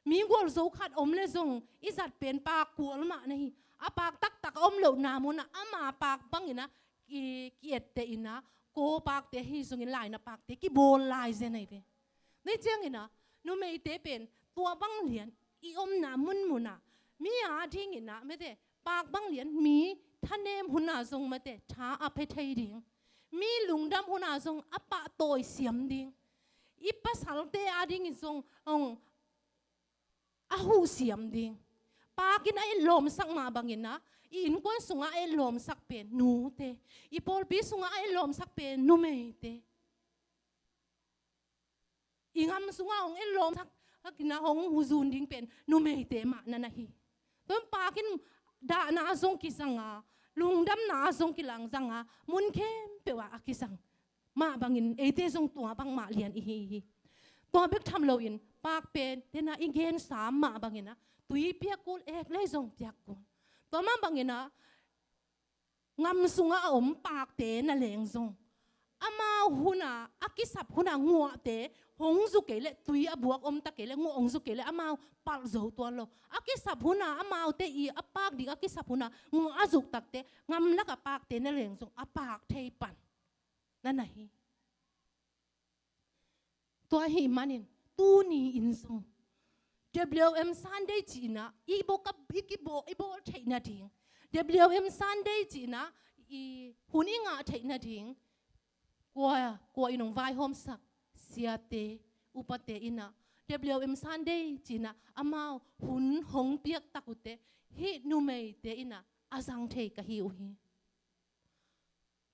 Mi gualzo khat om le zong i zat pen paak kual mah na hi. A paak taktak a om lohna munah ama paak bangin ah ki, ki etteh in ah, ko paakte ahi zongin laina paakte kibawl lai zen ahi ve. Tua ciangin ah numeite pen tua bang lian i omna munmunah mi adingin ah mete, paak bang lian mi thanem hunah zong mete, tha a pia thei ding. Mi lungdam hunah zong a pahtawi siam ding. I pasalte adingin zong hong a huh siam ding. Paak in a etlawmsak mah bangin ah, i innkuan sungah a etlawmsak pen nute, i pawlpi sungah a etlawmsak pen numeite, i gam sungah hong etlawmsak, hak in ah hong huzun ding pen numeite mah na na hi. Tua paak in dahna ah zong kizang a, lungdamna ah zong kilang zang a, mun khempeuh ah a kizang mah bangin eite zong tua bangmah lian ihi hi. Tua bek tham loin paak pen tena i gensa mah bangin ah tui piak kul, eklei zong piak kul. Tua mah bangin ah gam sungah a om paakte na leng zong, amau hunah, a kisap hunah nguahte hong zu kei leh, tui a buak om ta kei leh, nguah hong zu kei leh amau palh zo tuan lo. A kisap hunah amaute i a paak ding a kisap hunah nguah a zuk takte, gam lakah paakte na leng zong a paak thei pan na na hi. Tua ahih manin tuni in zong W M Sunday cihna i bawl, i kibawl, i bawl theih nading, W M Sunday cihna i hun i ngah theih nading, kua, kua in hong vaihawmsak, siate, upate in ah W M Sunday cihna amau hun hong piak tak uh teh, hih numeite in ah a zang thei ka hi uh hi.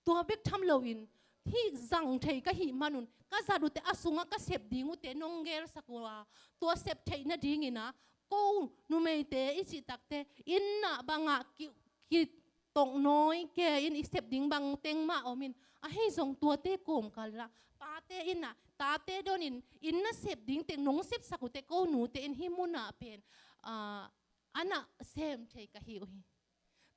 Tua bek tham loin, hih zang thei ka hih manun, ka zat uhte, a sungah ka sep ding uhte nong gelsak uh a, tua sep theih nadingin ah, ko numeite i cih takte, inn ah bangah ki, kitongnawi kei in, i sep ding bang teng mah om in, ahi zong tuate kawmkal ah pate in ah, tate dawnin, inn na sep ding teng nong sepsak uhte, ko nute in hih munah pen, ah, a na sem thei ka hi uh hi.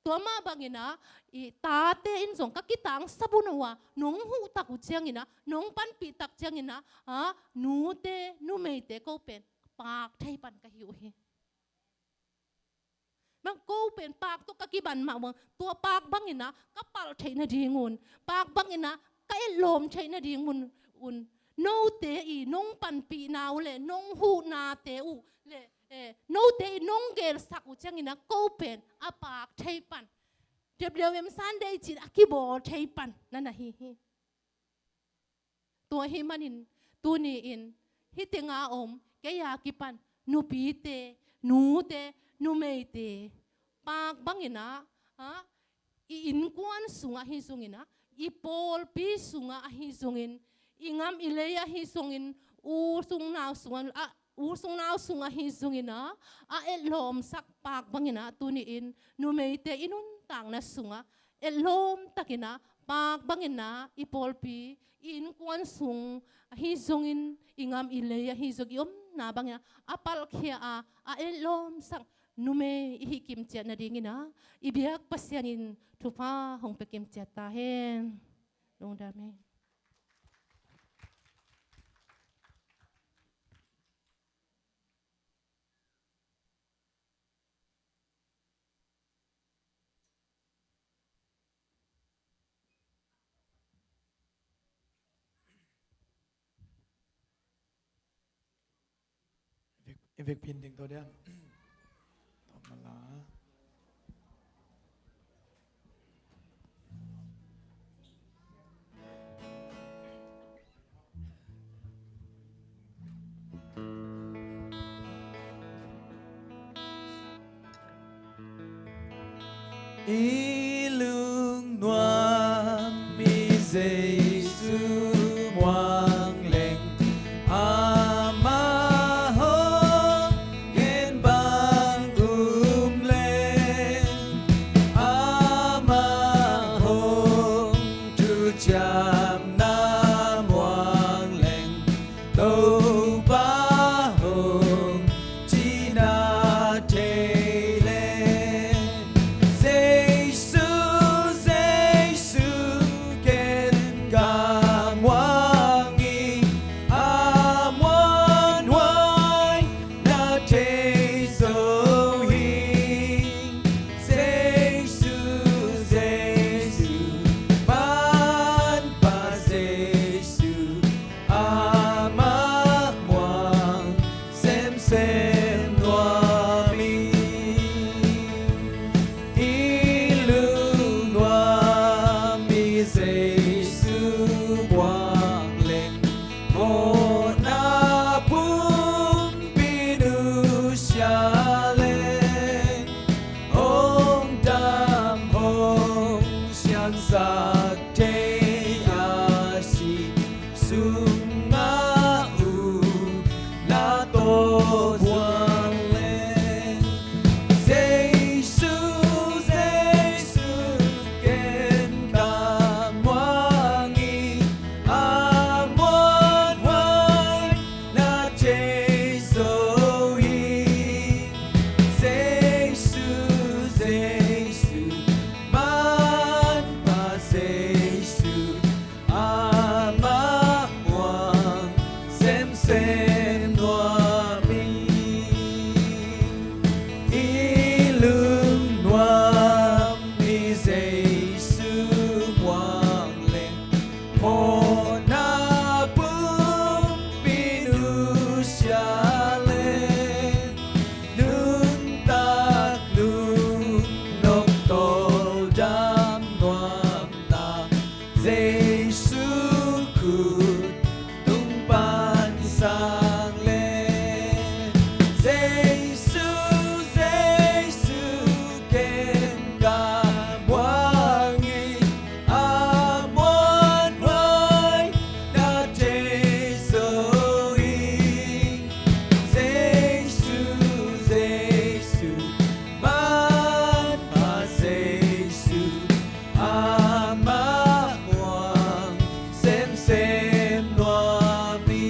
Tua mah bangin ah, i tate in zong ka kitangsap uh a, nong huh tak uh ciangin ah, nong panpih tak ciangin ah, ah, nute, numeite ko pen paak thei pan ka hi uh hi. Bang ko pen paak tawh ka kiban mah bang, tua paak bangin ah ka palh theih nadingun, paak bangin ah ka etlawm theih nadingun, un, note i nong panpihna uh le nong huhnate uh le eh, note in nong gelsak uh ciangin ah ko pen a paak thei pan, W M Sunday cih a kibawl thei pan na na hi hi. Tua ahih manin tuni-in hih tengah a om kei a kipan nupite, nute, numeite, paak bangin ah, ah, i innkuan sungah ahi zongin ah, i pawlpi sungah ahi zongin, i gam i lei ahi zongin, u sung nau sungah, ah, u sung nau sungah ahi zongin ah, a etlawmsak paak bangin ah tuni-in numeite i nuntakna sungah etlawm takin ah, paak bangin ah i pawlpi, i innkuan sung ahi zongin, i gam i lei ahi zong, i omna bangin ah a palkhia a, a etlawmsak numei i hih kimciat nadingin ah i biak Pasian in thupha hong pia kimciat ta hen. Lungdam hi. I vek, i vekpi in ding to dia. Tawh mala. I lungnuam i Jesu muang leng, amah hong gen bang um leng, amah hong thuciamna muang leng, Topa hong cihna thei leh, Jesu, Jesu, ken ka muang hi, a muanhuai na thei zo hi. Jesu, Jesu, Manpa Jesu, amah muang semsem nuam hi. I lungnuam i Jesu muang leng, mawhna pumpi nusia leng, hong dam hong siangsak thei a, si sungah u na tawh zuan leng, Jesu, Jesu, ken ka muang hi, a muanhuai na thei zo hi. Jesu, Jesu, Manpa Jesu, amah muang semsem nuam hi. I lungnuam i Jesu muang leng, mawhna pumpi nusia leng, nuntak lungnop tawldam nuamna, Jesu khut tung pan sang leng, Jesu, Jesu, ken ka muang hi, a muanhuai na thei zo hi. Jesu, Jesu, Manpa Jesu, amah muang semsem nuam hi.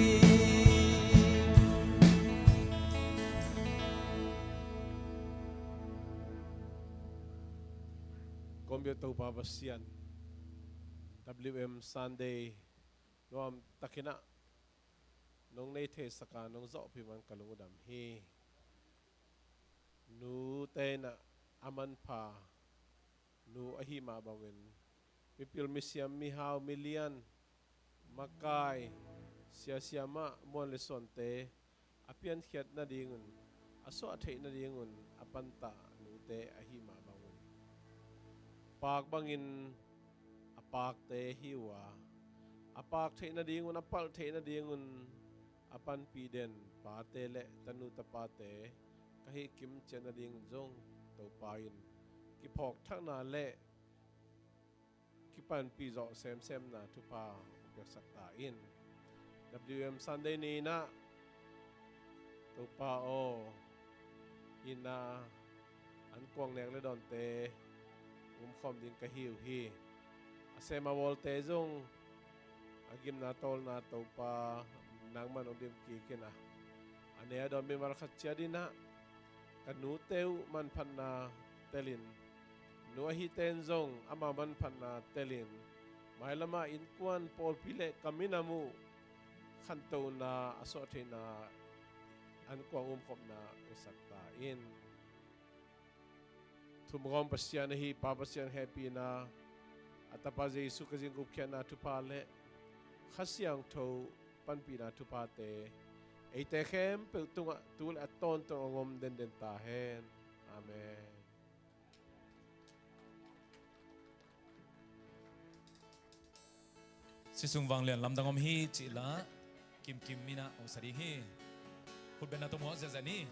Kong biak Topa Pasian, W M Sunday nuam takin ah nong nei theisak a, nong zawhpih man ka lung uh dam hi. Nute in ah a manpha nu ahih mah bangin, mipil, misiam, mihau, milian, makai, siasia mah, muan le suante a piankhiat nadingun a suah theih nadingun a pantah nute ahi mah bangun, paak bangin a paakte hi uh a, a paak theih nadingun, a palh theih nadingun a panpih den pate le tanu tapate ka hih kim ciat nadingun zong Topa in kiphawk thakna le kipanpih zawh semsemna thupha hong piaksak ta in. W M Sunday ni-in ah Topa aw, inn ah an kuang nek le dawnte umkhawm ding ka hi uh hi. A sem a vawlte zong a gimna tawlna Topa nangman hong dim kik in ah, a ne a dawn mimal khat ciat in ah ka nute uh manphatna telin, nu ahite in zong ama manphatna telin, mailamah innkuan pawlpi le ka minam uh khantohna, a suah theihna, an kuang umkhopna ngetsak ta in. Thumgawm Pasian ahi Pa Pasian hehpihna, a Tapa Jesu Khazih gupkhiatna thupha le Kha Siangtho panpihna thuphate eite khempeuh tungah tu le a tawntung hong om denden ta hen. Amen. Siangsung vanglian lamdang om hi cih la kimkim in ah hong sa ding hi. Khutbetna tawh muak ziahziah ni.